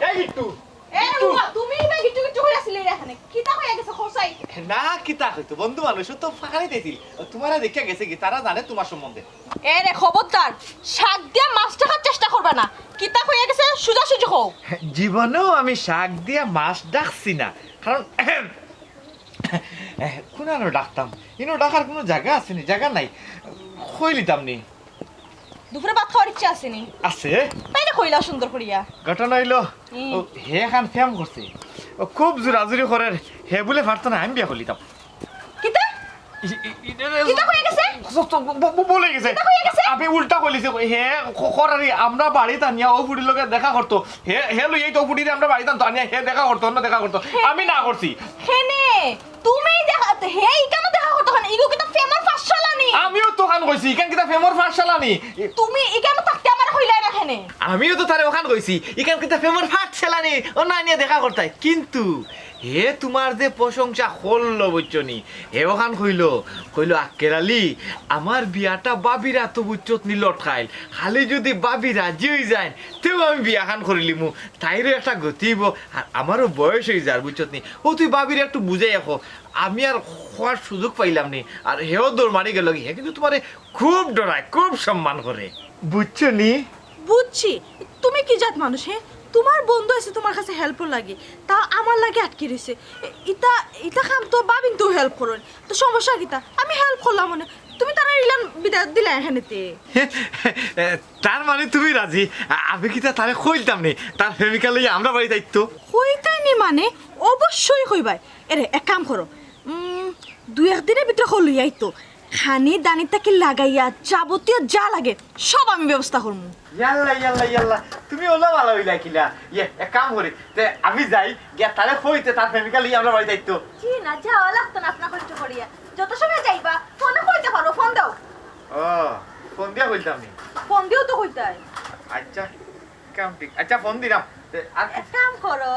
এই, গিট্টু। এ, গিট্টু। বাবা, তুমি ইবা গিট্টু গিট্টু কইরা আছিলে এখানে। কিতা কইয়া গেছে, খোসাই? না, কিতা কইতো, বন্ধু মানুষ তো ফাঁকাই দিছিল। তুমারে দেখিয়া গেছে কি, তারা জানে তুমার সম্বন্ধে। এ রে, খবরদার, শাক দিয়া মাছ ঢাকার চেষ্টা করবা না। কিতা কইয়া গেছে, সুজাসুজি কও। জীবনেও আমি শাক দিয়া মাছ ডাকছি না, কারণ কুনানো ডাকতাম, ইনো ডাকার কুনু জাগা আছে নি? জাগা নাই, কইলিতাম নি। দুপুরে ভাত খাওয়ার ইচ্ছা আছে নি? আছে। তাইলে কইলাও সুন্দর করিয়া। ঘটনা অইলো, হুম। ও, হে খান ফেম করছে, ও খুব জোরাজুরি করের, হে বুলে পারতো না, আমি বিয়া করিলিতাম। কিতা? ই-, ই-, ই-, এ, এ, কিতা কইয়া গেছে? স-, স-, ব-, ব-, বলে গেছে। কিতা কইয়া গেছে? আমি উল্টা কইলিছি, হে খ-, খরারি আমরা বাড়িত আনিয়া ও ফুড়ির লগে দেখা করতো। হে, হে লইয়াই তো ফুড়িরে আমরা বাড়িত আনতো, আনিয়া হে দেখা করতো, অন্য দেখা করতো। হে। আমি না করছি। হেনে, তুমি দেখা, হে ইকানো দেখা করতো কেনে? ইগু কিতা ফেমর ফাঁসশালা নি? আমিও তো খান কইছি, ইকান কিতা ফেমর ফাঁসশালা নি? তুমি ইকানো থাকতে আমারে কইলায় না কেনে? আমিও তো তারে ওখান কইছি, ইকান কিতা ফেমর ফাঁসশালা নি? অনো আনিয়া দেখা করতায়। কিন্তু হে তুমার যে প্রশংসা করলো, বুঝছো নি? হে ওখান কইলো, কইলো, "আক্কেল আলী, আমার বিয়াটা ভাবির আতো বুঝছত নি লটকাইল। খালি যুদি ভাবি রাজি অই যাইন, তেউ আমি বিয়াখান করিলিমু। তাইরও একটা গতি অইবো, আর আমারও বয়স অই যার, বুঝছত নি? ও তুই ভাবিরে একটু বুঝাইয়া ক।" আমি আর কওয়ার সুযোগ পাইলাম নি। আর হেও দৌড় মারি গেলো গি। হে কিন্তু তুমারে খুব ডরায়, খুব সম্মান করে। বুঝছো নি? বুঝছি, তুমি কি জাত মানুষ, হে? তুমার বন্ধু আছে তুমার কাছে হেল্পর লাগি, তা আমার লাগি আটকি রইছে। এ-, ইতা, ইতা কাম তো ভাবিনতেউ হেল্প করইন, তো সমস্যা কিতা? আমি হেল্প করলাম অনে, তুমি তারারে ইলান বিদায় দিলায় কেনে তে? এ, তার মানে তুমি রাজি? আ-, আমি কিতা তারে কইলতাম নি, তার প্রেমিকা লইয়া আমরা বাড়িত আইতো? কইতায় নি মানে? অবশ্যই কইবায়। এরে, এক কাম করো, উম, দুই এক দিনর ভিতরে হউ লইয়া আইতো। খানি দানি থাকি লাগাইয়া যাবতীয় যা লাগে সব আমি ব্যবস্থা করমু। ইয়াল্লা, ইয়াল্লা, ইয়াল্লা, তুমি অলা ভালা অইলা কিলা? ইয়ে, এক কাম করি, তে আমি যাই, গিয়া তারে কই তে তার প্রেমিকা লইয়া আমরা বাড়িত আইতো। জি না, যাওয়া লাগতো না আপনার কষ্ট করিয়া। যত সময় যাইবা, ফোনে কইতে পারো, ফোন দাও। ও, ফোন দিয়া কইতাম নি? ফোন দিয়াও তো কইতায়। আচ্ছা, কাম ঠিক। আচ্ছা, ফোন দিলাম। তে আর কি? এক কাম করো,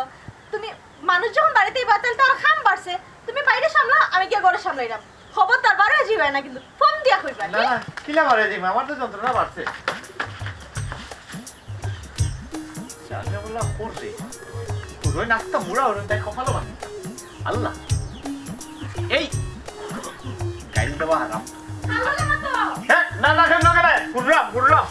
তুমি মানুষ যখন বাড়িত আইবা, তাইলে তো আর কাম বাড়ছে। তুমি বাইরে সামলা, আমি গিয়া ঘরে সামলাইলাম। খবরদার, বারো অই যাইবায় না কিন্তু। ফোন দিয়া কইবা, না, কি? না, কিলা বারো অই যাইমু? আমার তো যন্ত্রণা বাড়ছে। চাচা বললা, "কোন রে? পুরো নাস্তা মুড়া ওর তাই কপালো বানি।" আল্লাহ। এই, গাইল দেওয়া হারাম। হ্যাঁ, না, না, কেন, কেন? ঘুরলাম, ঘুরলাম।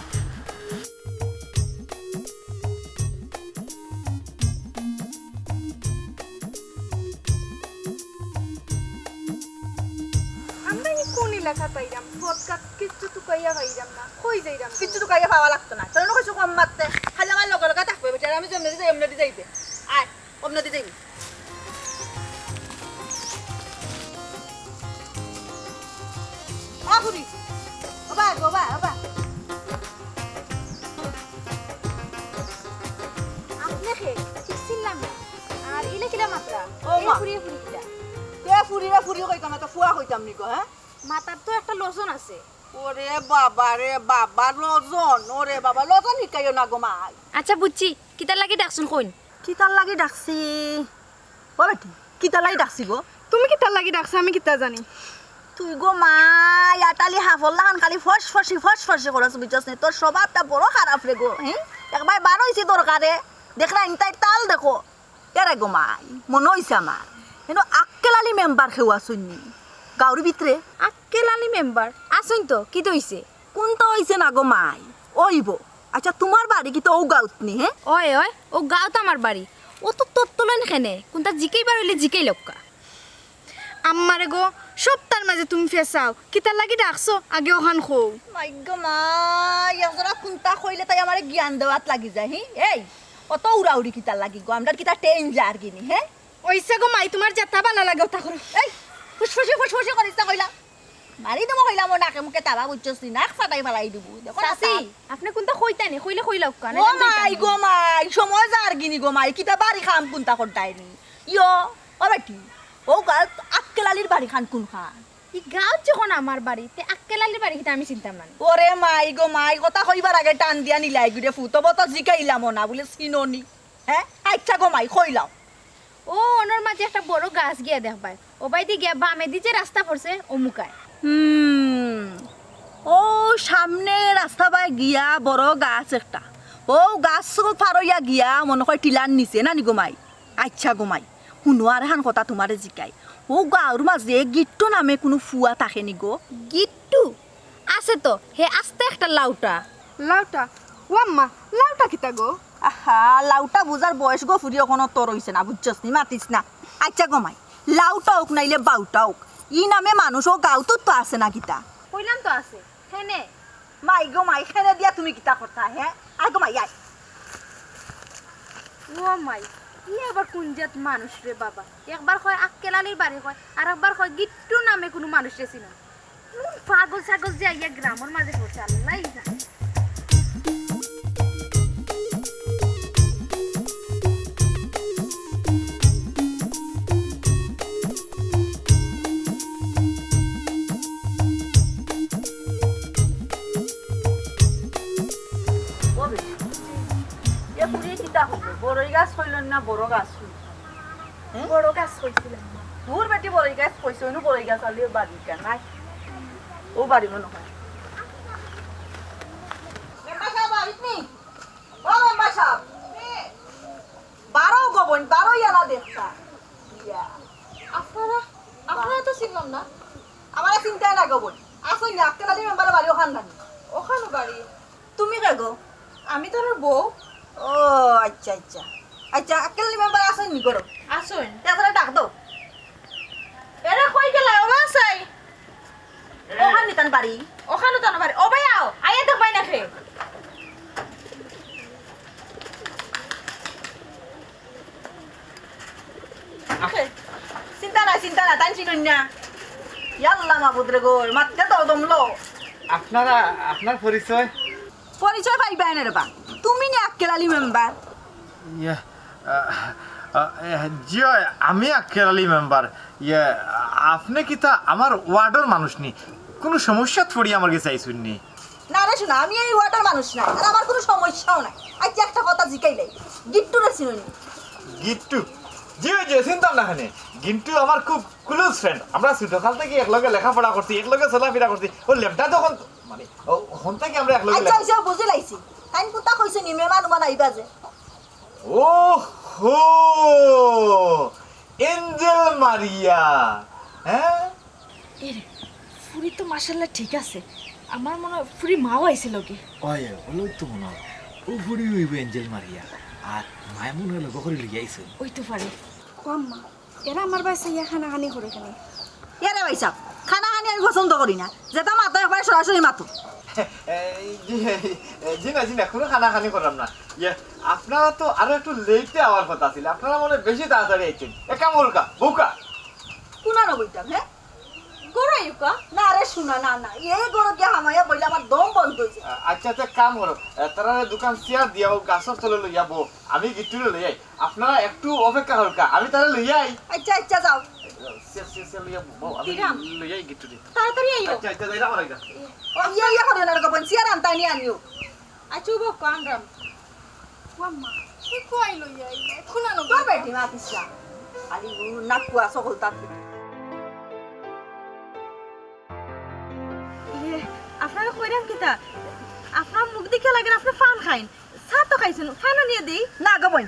আমরা ই কোন এলাকাত আইরাম? পথঘাট কিচ্ছু তুকাইয়া পাইরাম না। কই যাইরাম? কিচ্ছু তুকাইয়া পাওয়া লাগতো না। তোরে না কইছি কম মাততে। খালি আমার লগে লগে থাকবে, বেটা। আমি যেমনেদি যাই, এমনেদি যাইবে। আয়, অমনেদি যাইবে। ও ফুরি। ও বা, ও বা, ও বা। আপনে কে? ঠিক চিনলাম না। আর ইলা কিলা মাতরা? ও মা। ফুরি, ফুরি কিলা? তে ফুরি রে ফুরি কইতাম না, তো ফুয়া কইতাম নি গো, হ্যাঁ? মাতার তো একটা লজন আছে। ওরে বাবা রে বাবা, লজন, ওরে বাবা, লজন হিকাইও না গো মাই। আচ্ছা বুঝছি, কিতার লাগি ডাকছইন কইন? কিতার লাগি ডাকছি? ও বেটি, কিতার লাগি ডাকছি গো? তুমি কিতার লাগি ডাকছো, আমি কিতা জানি? তুই গো মাই, আটালি হাফর লাখান খালি ফস ফসি, ফস ফসি করস, বুঝছস নি? তোর স্বভাবটা বড় খারাপ রে গো, হ্যাঁ? একবার বার অইছি দরকারে, দেখরা ইনতাই তাল দেখো। এরে গো মাই, মনো অইছে আমার, হেনো আক্কেল আলী মেম্বার কেউ আছইন নি গাউর ভিতরে? আক্কেল আলী মেম্বার আছইন তো, কিতা অইছে? কুন্তা অইছে না গো মাই, অইবো। আচ্ছা, তুমার বাড়ি কিতা অউ গাউত নি, হে? অয়, অয়, অউ গাউত আমার বাড়ি। অত তত্ত্ব লইন কেনে? কুনতা জিকাইবার অইলে জিকাইলাউক্কা। আম্মারে গো, সবতার মাঝে তুমি ফেছাও। কিতার লাগি ডাকছো? আগে অখান কও। মাই গো মাই, একজরা কুনতা কইলে তাই আমারে জ্ঞান দেওয়াত লাগি যায়, হি? এই, অত উড়াউড়ি কিতার লাগি গো? আমরার কিতা টেইন যার গিনি, হে? অইছে গো মাই, তুমার যেতা ভালা লাগে অতা করো। এই, ফুসফুসি ফুসফুসি করিস না কইলা। মারি দিমু কইলাম, ও নাকে মুখে তাবা বুঝছস নি, নাক ফাটাই ফালাই দিমু। দেখো না চাচি, তার। আপনে কুনতা কইতা নি, কইলে কইলাউক্কা, ও নাইলে আমি মাই যাইতাম গো না। মাই, সময় যার গিনি গো মাই, কিতা বাড়ি কাম কুনতা করতায় নি? ইয়ো, ও বেটি, অউ গাউত আক্কেল আলীর বাড়িখান কুনখান? ই গাউত যখন আমার বাড়ি, তে আক্কেল আলীর বাড়ি কিতা আমি চিনতাম না নি? ওরে মাই গো মাই, কথা কইবার আগে টান দিয়া নিলাই গুরে ফুত, অবো তো জিকাইলামও না, বুলে চিনো নি? হে? আচ্ছা গো মাই, কইলাও। ও, অনর মাঝে একটা বড় গাছ গিয়া দেখবায়। অউ বায়দি গিয়া বামেদি যে রাস্তা পড়ছে, অমুকায়। হুম, অউ সামনে রাস্তা বায় গিয়া বড় গাছ একটা। অউ গাছ ফারইয়া গিয়া মনো কয় টিলার নিচে, না নি গো মাই? আচ্ছা গো মাই, হুনো আরখান কথা তুমারে জিকাই। অউ গাউর মাঝে গিট্টু নামে কুনু ফুয়া থাকে নি গো? গিট্টু? আছে তো, হে আস্তা একটা লাউটা। লাউটা? ও আম্মা, লাউটা কিতা গো? আহা, লাউটা বুঝার বয়স গো ফুরি অখনো তোর অইছে না, বুঝছস নি? মাতিস না। আচ্ছা গো মাই, লাউটা অউক নাইলে বাউটা অউক, ই নামে মানুষ অউ গাউত তো আছে না কিতা? কইলাম তো আছে, হেনে। মাই গো মাই, হেনে দিয়া তুমি কিতা করতা, হে? আয় গো মাই, আয়। ও মাই, ই আবার কুন জাত মানুষ রে বাবা? একবার কয় আক্কেল আলীর বাড়ি কয়, আর একবার কয় গিট্টু নামে কুনু মানুষরে চিনো না। কোন পাগল ছাগল যে আইয়া গ্রামর মাঝে পড়ছে, আল্লাহই জানে। ও বেটি, এ ফুরিয়ে কিতা কইলো? বড়ই গাছ কইলো না বড় গাছ কইলো? হুম? বড় গাছ কইছিলাম না। দূর বেটি, বড়ই গাছ কইছে, অইনু বড়ই গাছ আলির বাড়ি কা নাই। অউ বাড়ি মনো কয়। মেম্বার সাব, বাড়িত নি? ও মেম্বার সাব। বারো গো বইন, বারো ইয়ালা দেখতা। ইয়া। আপনারা, আপনারা তো চিনলাম না। আমারে চিনতায় না গো বইন। আসইন না, আক্কেল আলী মেম্বারর বাড়ি অখান নানি? অখানো বাড়ি। তুমি কে গো? আমি তার বউ। ও, আচ্ছা, আচ্ছা। আচ্ছা, আক্কেল আলী মেম্বার আসইন নি ঘরো? আসইন। তে তারে ডাক দেও। এরা কই গেলা? ও বা আছাই। অখান নি তান বাড়ি। অখানো তান বাড়ি। ও ভাই আও, আইয়া দেখবায় না কে। চিন্তা নাই, চিন্তা নাই, তাইন চিনইন না। ইয়াল্লা মাবুদ রে গো, মাততে তো দমলো। আপনারা, আপনার পরিচয়? পরিচয় পাইবায় না রে বা। তুমি নি আক্কেল আলী মেম্বার? ইয়া, আ, আ, এ, জি অয়, আমি আক্কেল আলী মেম্বার। ইয়া, আপনে কিতা আমার ওয়ার্ডর মানুষ নি? কুনু সমস্যাত পড়ি আমার গেছে আইছইন নি? না রে সোনা, আমি এই ওয়ার্ডর মানুষ নায়, আর আমার কুনু সমস্যাও নাই। আচ্ছা, একটা কথা জিকাইলাই, গিট্টুরে চিনইন নি? গিট্টু? জি অয়, জি অয়, চিনতাম না কেনে। গিট্টু আমার খুব close friend। আমরা ছোটকাল থাকি একলগে লেখাপড়া করছি, একলগে চলাফিরা করছি। ও লেবটা তখন, মানে, ও, হন থাকি আমরা একলগে আচ্ছা, লেখা- আচ্ছা, বুঝি লাইছি। তাইন কুনতা কইছইন নি, মেহমান উমান আইবা যে। ও হো, এঞ্জেল মারিয়া, হ্যাঁ? এরে, ফুরি তো মাশাআল্লাহ ঠিক আছে। আমার মনো অয় ফুরি মাও আইছে লগে। অয়, অয়, অইলেও তো মনো অয়। অউ ফুরি অইবো এঞ্জেল মারিয়া। আর মায় মনো অয় লগে করি লইয়া আইছইন। অইতো পারে। ও আম্মা, এরা আমার বায় চাইয়া কানাকানি করে কেনে? এরে ভাইসাব, কানাকানি আমি পছন্দ করি না। যেতা মাতো একবারে সরাসরি মাতো। এই, জি, এই, জি না, জি না, কুনু কানাকানি কররাম না। ইয়ে, আপনারা তো আরো একটু লেটে আওয়ার কথা আছিল, আপনারা মনে অয় বেশি তাড়াতাড়ি আইছইন। এক কাম করউক্কা, বউক্কা। কুনানো বইতাম, হে? ঘরো আইউক্কা? না রে সোনা, না, না, এই ঘরো গিয়া হামাইয়া বইলে আমার দম বন্ধ অইযায়। আ-, আচ্ছা, আচ্ছা, এক কাম করো, এ, তারারে দুখান চেয়ার দিয়া অউ গাছর তলে লইয়া বও, আমি গিট্টুরে লই আই। আপনারা একটু অপেক্ষা করউক্কা, আমি তারে লই আই। আচ্ছা, আচ্ছা, যাও। সে, সে, সে লইয়া বও, আমি দিলাম। লই আই গিট্টুরে। তাড়াতাড়ি আইও। আচ্ছা, আচ্ছা, যাইরাম আর আইরাম। ও, ইয়া, ইয়া, করো না, এরকম চেয়ার আনতায় নি আনিও। আচ্ছা, ও বউক্কা, আনরাম। ও আম্মা, কি কই লই আইলে? কুনানো তোর বেটি মাতিস না। খালি ও নাক কুয়া সকল তার। ইয়ে, আপনারে কইরাম কিতা? আপনার মুখ দেখিয়া লাগের আপনে পান খাইন। চা তো খাইছইন, পান আনিয়া দেই? না গো বইন,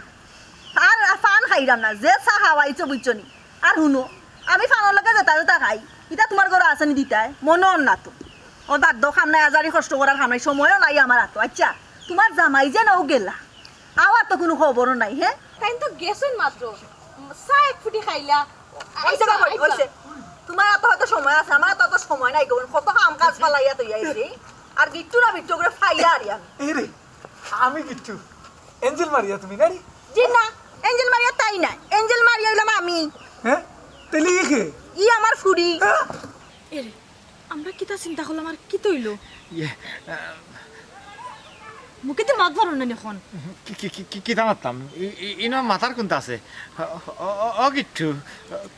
আর, আর পান খাইরাম না, যে চা খাওয়াইছো বুঝছো নি। আর হুনো, আমি পানর লগে যেতা যেতা খাই, ইতা তুমার ঘরো আছে নি দিতায়? মনো অর না তো। ও বাদ দেও, কাম নাই, আজারি কষ্ট করার কাম নাই, সময়ও নাই আমার আতো। আচ্ছা, তুমার জামাই যে নউ গেলা, আওয়ার তো কুনু খবরও নাই, হে? তাইন তো গেছইন মাত্র, চা এক ফুটি খাইলা। অইছে বাবা, আইবা। অইছে। তুমার আতো হয়তো সময় আছে, আমার আতো অত সময় নাই গো, কত কাম কাজ ফালাইয়া থইয়া আইছি। আর গিট্টু না বিট্টু করে ফাইয়া আরি আমি। এই রে, আমি গিট্টু, এঞ্জেল মারিয়া তুমি না রে? জি না, এঞ্জেল মারিয়া তাই না, এঞ্জেল মারিয়া অইলাম আমি। হ্যাঁ, তাইলে ই কে? ই আমার ফুড়ি। হ্যাঁ? এরে, আমরা কিতা চিন্তা করলাম আর কিতা অইলো? ইয়ে, আহ, মুখে তো মাত পারো না এখন। কি, কি, কি, কি, কিতা মাততাম? ই, ই, ইনো মাতার কুনতা আছে? ও, ও, ও, ও গিট্টু,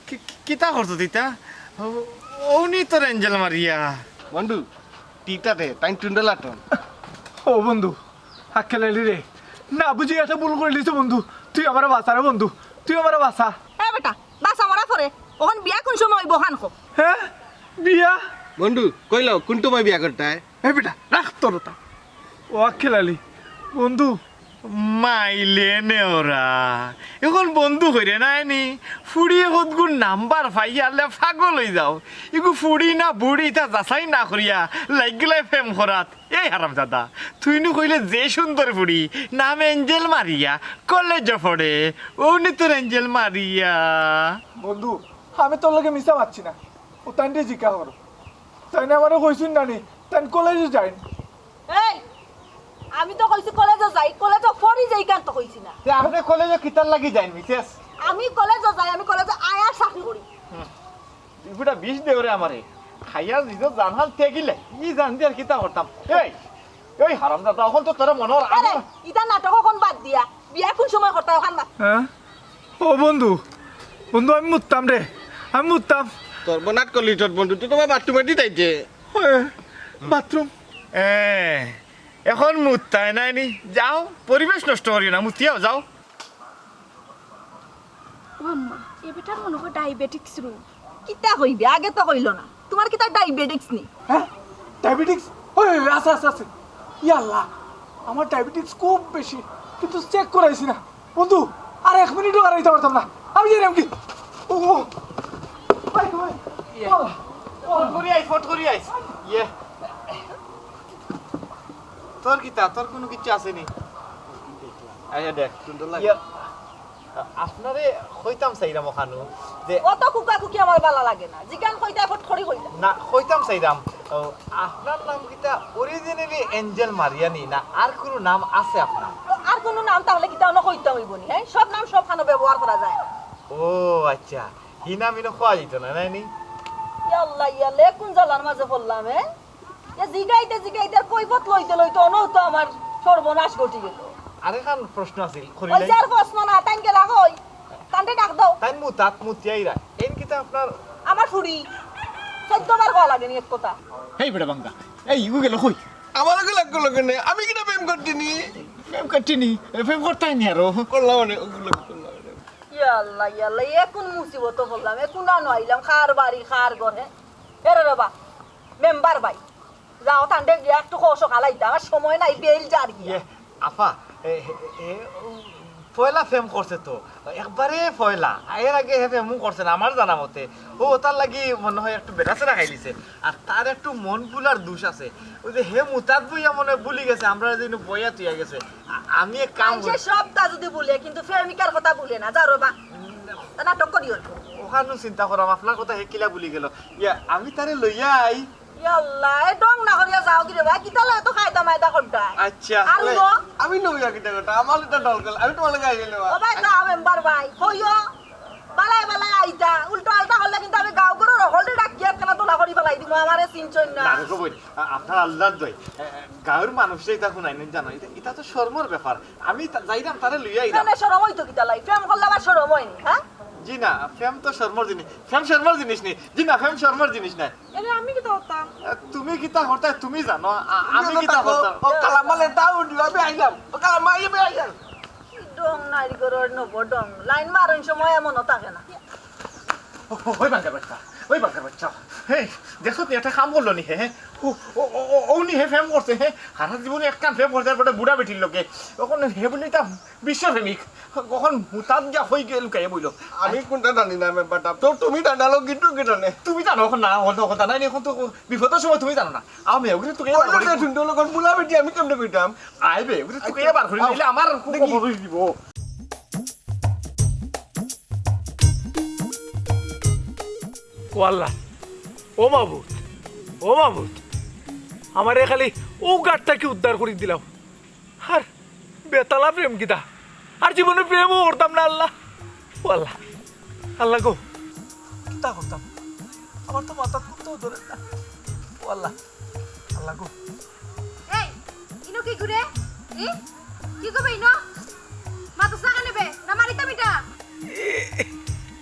কি, কি, কিতা করছো তিতা? ও, অউ নি তোর এঞ্জেল মারিয়া। বন্ধু, তিতা দে, তাইন টুন্ডা লাটন। ও বন্ধু, আক্কেল আলী রে, না বুঝি একটা ভুল করিলিছি বন্ধু, তুই আমারে বাঁচা রে বন্ধু, তুই আমারে বাঁচা। এ বেটা, বাঁচা মরা পরে, অখন বিয়া কুন সময় অইবো অখান ক। হ্যাঁ, বিয়া? বন্ধু, কইলাও, কুন সময় বিয়া করতায়? এ বেটা, রাখ তোর ওটা। ও আক্কেল আলী, বন্ধু। মাইলে নেওরা, অখন বন্ধু কইরে নায় নি? ফুড়ি কতগুর নাম্বার পাইয়ারলে পাগল অইযাও। ইগু ফুড়ি না বুড়ি ইতা যাচাই না করিয়া লাগিলায় প্রেম করাত। এই হারামজাদা, তুই নু কইলে যে সুন্দর ফুড়ি, নাম এঞ্জেল মারিয়া, কলেজো পড়ে, অউ নি তোর এঞ্জেল মারিয়া। বন্ধু, আমি তোর লগে মিছা মাতছি না, ও তাইনরে জিকা করো। তাইন আমারে কইছইন না নি, তাইন কলেজো যাইন। এই, আমি তো কইছি কলেজো যাই, কলেজো পড়ি যাই, ইখান তো কইছি না। তে আপনে কলেজো কিতার লাগি যাইন, মিসেস? আমি কলেজো যাই, আমি কলেজো আয়া চাকরি করি। হুম। দুই ফুটা বিষ দেও রে আমারে। খাইয়া দিছো জানহাল তেগিলে। ই জান দি আর কিতা করতাম? এই, এই হারামজাদা, অখন তো তোরা মনে হয় আরে, ইতা নাটক অখন বাদ দিয়া, বিয়া কুন সময় করতায় অখান মাত। হ্যাঁ? ও বন্ধু, বন্ধু, আমি মুততাম রে, আমি মুততাম। তোর বনাত কলি তোর বন্ধু, তুই তোমার বাথরুমে দি তাইতে। এ, বাথরুম। এ, অখন মুততায় নায় নি? যাও, পরিবেশ নষ্ট করিও না, মুতিয়াও যাও। ও আম্মা, এ বেটার মনে হয় ডায়াবেটিক্স রোগ। কিতা কইবে, আগে তো কইলো না। তুমার কিতা ডায়াবেটিক্স নি? হ্যাঁ? ডায়াবেটিক্স? ওই, ওই, ওই, আছে, আছে, আছে। ইয়া আল্লাহ, আমার ডায়াবেটিক্স খুব বেশি, কিন্তু চেক করাইছি না। বন্ধু, আর এক মিনিটও দাঁড়াইতে পারতাম না। আমি যাইরাম কি? ও, ও। ভাই, ভাই। ইয়ে। ও, ও। ফট করি আইস, ফট করি আইস। ইয়ে। তোর কিতা? তোর কুনু কিচ্ছু আছে নি? আচ্ছা, দেখ। সুন্দর লাগে। ইয়ে। আ-, আপনারে কইতাম চাইরাম অখানউ যে অত কুকাকুকি আমার ভালা লাগে না। যেখান কইতায় ফট করি কইতাম। না, কইতাম চাইরাম, ও, আপনার নাম কিতা originally এঞ্জেল মারিয়া নি, না আর কুনু নাম আছে আপনার? তো আর কুনু নাম তাইলে কিতা অনো কইতাম অইবো নি, হ্যাঁ? সব নাম সবখানো ব্যবহার করা যায় না। ও আচ্ছা, হি নাম ইনো কওয়া যাইতো না, নায় নি? ইয়াল্লা, ইয়াল্লা, এ কুন জ্বালার মাঝে পড়লাম, হ্যাঁ? এ জিগাইতে জিগাইতে আর কৈফত লইতে লইতে অনউ তো আমার সর্বনাশ ঘটি গেল। আরেকখান প্রশ্ন আছিল, ওই করিলাই। যার প্রশ্ন না, তাইন গেলা কই? তানরে ডাক দাও। তাইন মুতাত মুতিয়া আইরা। এইন কিতা আপনার? আমার ফুড়ি। চৌদ্দ বার কওয়া লাগে নি এক কথা। হেই বেটা বাঙ্গা, এই ইগু গেল কই? আমার লগে লাগলো কেনে? আমি কিতা প্রেম করছি নি? প্রেম করছি নি? এ, প্রেম করতায় নি আরো? করলাম মানে, ওগুলো করলাম মানে। ইয়াল্লা, ইয়াল্লা, এ কুন মুসিবতো পড়লাম? এ কুন আনো আইলাম? কার বাড়ি, কার ঘরে? এরে বাবা, মেম্বার ভাই, যাও, তানরে গিয়া একটু কও সকাল আইতা, আমার সময় নাই, বেইল যার গিয়া। ইয়ে, আফা, এ, এ, এ, ও, পয়লা প্রেম করছে তো, একবারে পয়লা। এর আগে হে প্রেমও করছে না, আমার জানা মতে। ও, তার লাগি মনে হয় একটু বেটা ছেড়া খাইলিছে। আর তার একটু মন ভুলার দোষ আছে। ওই যে হে মুতাত বইয়া মনে হয় ভুলি গেছে, আমরা যে ইনো বইয়া থইয়া গেছে। আ-, আমি এক কাম মানষে করি। সবটা যদি ভুলে, কিন্তু প্রেমিকার কথা ভুলে না, যাও রে বা। তা নাটক করিও না। ওখানেও চিন্তা করাম, আপনার কথা হে কিলা ভুলি গেল। ইয়া, আমি তারে লইয়া আই। ইয়াল্লা, এ ঢং না করিয়া যাও গি রে ভাই, কিতা লয় তো কায়দা মায়দা করতায়। আচ্ছা, আর তাহলে হুনো? আমি নবী আর কিতা করতাম? আমার এটা দরকার, আমি তোমার লগে আইলে নেওয়া। ও ভাই, যাও মেম্বার ভাই, কইও, বালায় বালায় আইতা, উল্টা আল্টা করলে কিন্তু আমি গাঁও ঘরর হকলরে ডাকিয়া একখানা দলা করি ফালাই দিমু, আমারে চিনছইন না। না, দেখো বইন, আ-, আপনার আল্লাহর দোয়াই, এ, এ, গাঁওর মানুষরে ইতা হুনাইন জানো, ইতা, ইতা তো শরমর ব্যাপার। আমি তা-, যাইরাম, তারে লইয়া আইরাম। কেনে শরম অইতো কিতা লাই? প্রেম করলে আবার শরম অয়নি, হ্যাঁ? জি না, প্রেম তো শরমর জিনিস। প্রেম শরমর জিনিস নি। জি না, প্রেম শরমর জিনিস না। এরে আমি কিতা করতাম? এ, তুমি কিতা করতায় তুমি জানো, আ-, আমি কিতা করতাম? ও কালামালে দাও উঠলো, আমি আইলাম। ও কালামা, আমি আইলাম। কি ঢং নারী গরুর নব ঢং। লাইন মারন সময় এমনও থাকে না। ও, ও, ওই বাঙ্গা বেটা। ওই বাঘের বাচ্চা, হে, দেখছত নি একটা কাম করলো নি হে, হে? ও, ও, ও, ও, ও নি হে প্রেম করছে, হে? সারা জীবনে একখান প্রেম করছে, তারপরে বুড়া বেটির লগে। অখন হে বুলে ইতা বিশ্বপ্রেমিক। অখন হুতাত গিয়া হই গেল কে বইল। আমি কোনটা জানি না, মেম্বার সাব। তো তুমি জানালো কিন্তু কি জানে? তুমি জানো অখন না, অখন তো, অখন জানাই নি, অখন তো বিপদর সময় তুমি জানো না। আমি ওগুলো তোকে ওই লোকে শুনতে হলো, কোন বুড়া বেটি, আমি কেমনে কইতাম? আইবে, ওগুলো তোকে আচ্ছা, বার করে আও। নিলে আমার খুব দেখি। খবর হয়ে দিব। ও আল্লাহ, ও মাবুদ, ও মাবুদ, আমারে খালি ও গাড় থাকি উদ্ধার করি দিলাও। আর বেতালা প্রেম কিতা? আর জীবনে প্রেমও করতাম না আল্লাহ। ও আল্লাহ, আল্লাহ গো, কিতা করতাম? আমার তো মাথাত কুন্তাও ধরে না। ও আল্লাহ, আল্লাহ গো। এই, ইনো কি করে? ই? কি করবে ইনো? মাথা সাকা নেবে, না মারিতাম ইটা? এ, এ,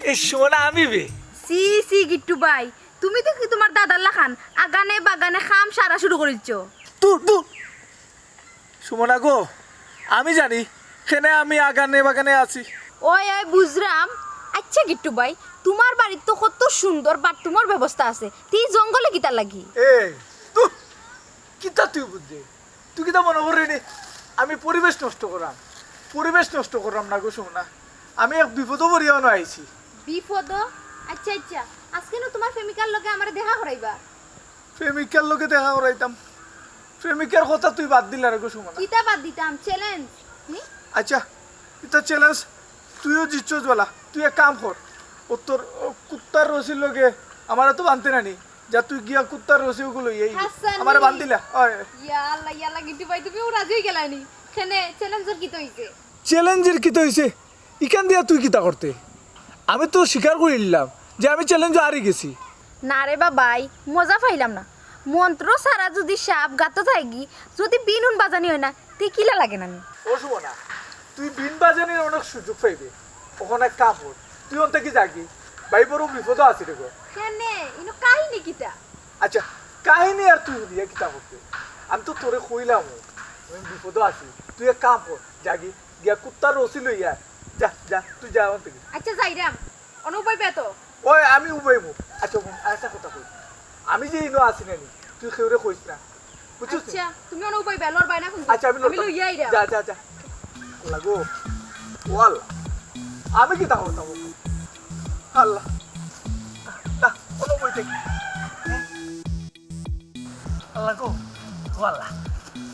এ, সুমনা আমি বে। সি, সি, গিট্টু ভাই, তুমি তো কি তোমার দাদার লাখান আগানে বাগানে কাম সারা শুরু করিছো। দূর, দূর। সুমনা গো, আমি জানি কেনে আমি আগানে বাগানে আছি। ওই, ওই, বুঝরাম। আচ্ছা গিট্টু ভাই, তোমার বাড়িত তো কত সুন্দর বাথরুমর ব্যবস্থা আছে, তি জঙ্গলে কিতা লাগি? এ, দূর, কিতা তুই বুঝরে? তুই কিতা মনে কররে নি আমি পরিবেশ নষ্ট করাম? পরিবেশ নষ্ট করাম না গো সুমনা, আমি এক বিপদো পড়িয়া অনো আইছি। বিপদ? আচ্ছা, আচ্ছা, আজকে নু তোমার প্রেমিকার লগে আমারে দেখা করাইবা? প্রেমিকার লগে দেখা করাইতাম? প্রেমিকার কথা তুই বাদ দিলা রে গো সুমনা। কিতা বাদ দিতাম? চ্যালেঞ্জ। হুম? আচ্ছা, ইতা চ্যালেঞ্জ, তুইও জিতছস বালা। তুই এক কাম কর, ও তোর, ও, কুত্তার রশির লগে আমারে তো বানতে নানি। যা তুই গিয়া কুত্তার রশি ওগুলো লইয়া আই। হাসানি। আমারে বান্ধিলা। ওই। ইয়া আল্লাহ, ইয়া আল্লাহ, গিট্টু ভাই, তুমিও রাজি হয়ে গেলানি। কেনে, চ্যালেঞ্জর কিতা হইছে? চ্যালেঞ্জর কিতা হইছে? ইখান দিয়া তুই কিতা করতে? আমি তো স্বীকার করিলাম যে আমি চ্যালেঞ্জ হারি গেছি। না রে বাবাই, মজা পাইলাম না। মন্ত্র ছাড়া যদি সাপ গাতো যায়গি, যদি বিন উন বাজানি হয় না, তে কিলা লাগে না নি? ও সুমনা, তুই বিন বাজানির অনেক সুযোগ পাইবে। ওখানে কাম কর, তুই অন থাকি যাগি। ভাই বড় বিপদ আছে রে গো। কেনে? ইনো কাহিনী কিতা? আচ্ছা, কাহিনী আর তুই হুনিয়া কিতা করতে? আমি তো তোরে কইলাম, আমি বিপদ আছি। তুই এক কাম কর, যাগি। গিয়া কুত্তার রশি লইয়া আয়। যা, যা, তুই যা অন থাকি। আচ্ছা, যাইরাম। অনো উবাইবে তো? ওই, আমি উবাইমু। আচ্ছা, হুন, আর একটা কথা কই। আমি যে ইনো আছি না নি, তুই কেউরে কইস না। বুঝছস নি? আচ্ছা, তুমি অনো উবাইবে, লড়বায় না কিন্তু। আচ্ছা, আমি আমি লড়তাম। লইয়া আইরাম। যা, যা, যা। আল্লাহ গো। ও আল্লাহ। আমি কিতা করতাম? আল্লাহ। না, অনো বই থাকি। আল্লাহ গো, ও আল্লাহ,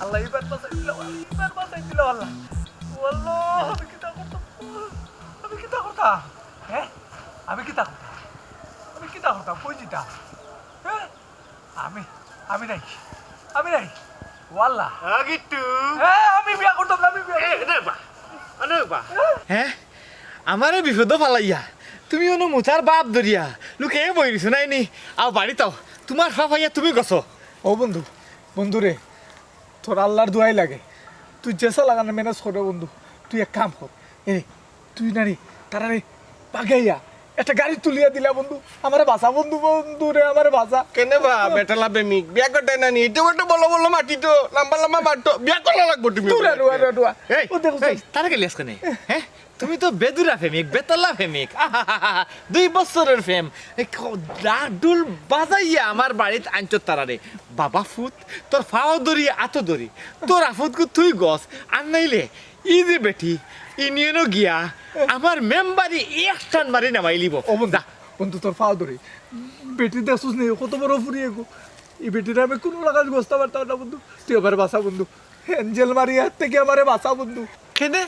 আল্লাহ, ইবার বাঁচাই দিলাও, আল্লাহ, ইবার বাঁচাই দিলাও, আল্লাহ। ও আল্লাহ, আমি কিতা করতাম? আমি কিতা করতাম? হ্যাঁ? আমি কিতা করতাম? আমি কিতা করতাম? কই যিতাম? হ্যাঁ? আমি, আমি নাই, আমি নাই। ও আল্লাহ। হ্যাঁ, গিট্টু। হ্যাঁ, আমি বিয়া করতাম না, আমি বিয়া এ, করতাম না। নে বা, আ, নে বা। হ্যাঁ? আমারে বিপদো ফালাইয়া তুমি অনো মুতার বাপ ধরিয়া লুকাইয়া বই রইছো নায় নি? আও বাড়িত আও, তুমার ফাফ আইয়া তুমি গছো। ও বন্ধু, বন্ধু রে, তোর আল্লাহর দোয়াই লাগে, তুই যেছা লাগানো ম্যানেজ কর রে বন্ধু। তুই এক কাম কর, এ রে, তুই না রে, তারারে বাগাইয়া একটা গাড়ি তুলিয়া দিলা বন্ধু। আমারে বাঁচা বন্ধু, বন্ধু রে, আমারে বাঁচা। কেনে বা, বেটালা প্রেমিক, বিয়া করতে না নি? ইটা একটা বলো বলো মাটি তো, লম্বা লম্বা মাটি তো, বিয়া করা লাগবো তুমি। দূরে, রুয়া, রুয়া, রুয়া। এই, ও দেখো, এই, তারা গেলি আজকে নে? হ্যাঁ? তুমি তো বেদুরা প্রেমিক, বেতালা প্রেমিক। আহাহাহা, দুই বছরর প্রেম। এই ক-, ঢাক ঢুল বাজাইয়া আমার বাড়িত আনছো তারারে। বাবা ফুত, তোর ফাও ধরি, আতো ধরি। তোর আফুতকু তুই গছ, আর নাইলে ই যে বেটি, ইউনিয়নো গিয়া আমার মেম্বারি এক টান মারি নামাইলিব। ও বন্ধু, যা। বন্ধু, তোর ফাও ধরি। বেটি দেখছস নি, কত বড় ফুরি এগু। ই বেটিরে আমি কুনু লাখান গছতা পারতাম না বন্ধু। তুই আমারে বাঁচা বন্ধু। এঞ্জেল মারিয়ার থাকি আমারে বাঁচা বন্ধু। কেনে?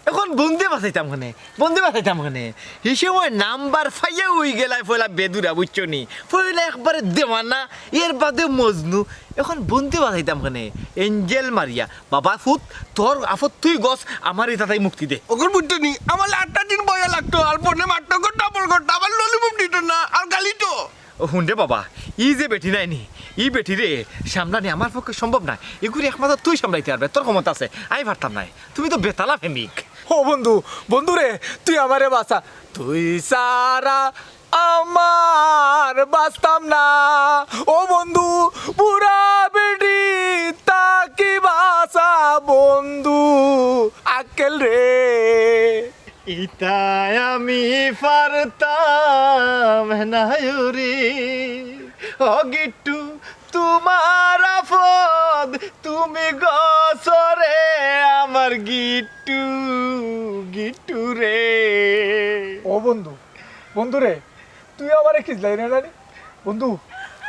অখন বন্ধে বাঁচাইতাম কেনে? বন্ধে বাঁচাইতাম কেনে? হি সময় নাম্বার ফাইয়া অই গেলায় পয়লা বেদুরা, বুঝছো নি? পয়লা একবারে দেওয়ানা, এর বাদে মজনু। অখন বন্ধে বাঁচাইতাম কেনে? এঞ্জেল মারিয়া, বাবা ফুত, তোর আফত তুই গছ, আমার ইতা তাই মুক্তি দে। অখন বুঝছো নি? আমার আটটা দিন বয়া লাগতো, আর ফোনে মারতো গো, ডাবল গো, ডাবল ললিপপ দিত না, আর গালি তো। ও হুন রে বাবা, ই যে বেটি নায় নি, ই বেটিরে সামলানি আমার পক্ষে সম্ভব নায়। ইগুরে একমাত্র তুই সামলাইতে পারবে, তোর ক্ষমতা আছে, আমি পারতাম নায়। তুমি তো বেতালা প্রেমিক। ও বন্ধু, বন্ধু রে, তুই আমারে বাঁচা। তুই ছাড়া আমার বাঁচতাম না। ও বন্ধু, বুড়া বেটি থাকি বাঁচা বন্ধু, আক্কেল রে। ইতা আমি পারতাম না রে, ও গিট্টু, তোমার আপদ তুমি গছরে, আমার গিট্টু, গিট্টু রে। ও বন্ধু, বন্ধু রে, তুই আমারে খিজলাই রে নানি? বন্ধু,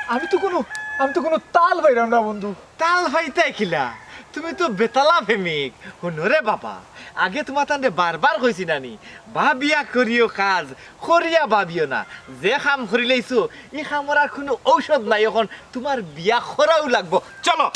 আমি তো কোনো, আমি তো কোনো তাল পাইরাম না বন্ধু। তাল পাইতায় কিলা? তুমি তো বেতালা প্রেমিক। হুনো রে বাবা, আগে তোমার তানরে বারবার কইছি নানি, ভাবিয়া করিও কাজ, করিয়া ভাবিও না। যে কাম করিলাইছো, ই কামর আর কোনো ঔষধ নাই। অখন তোমার বিয়া করাউ লাগবো। চলো।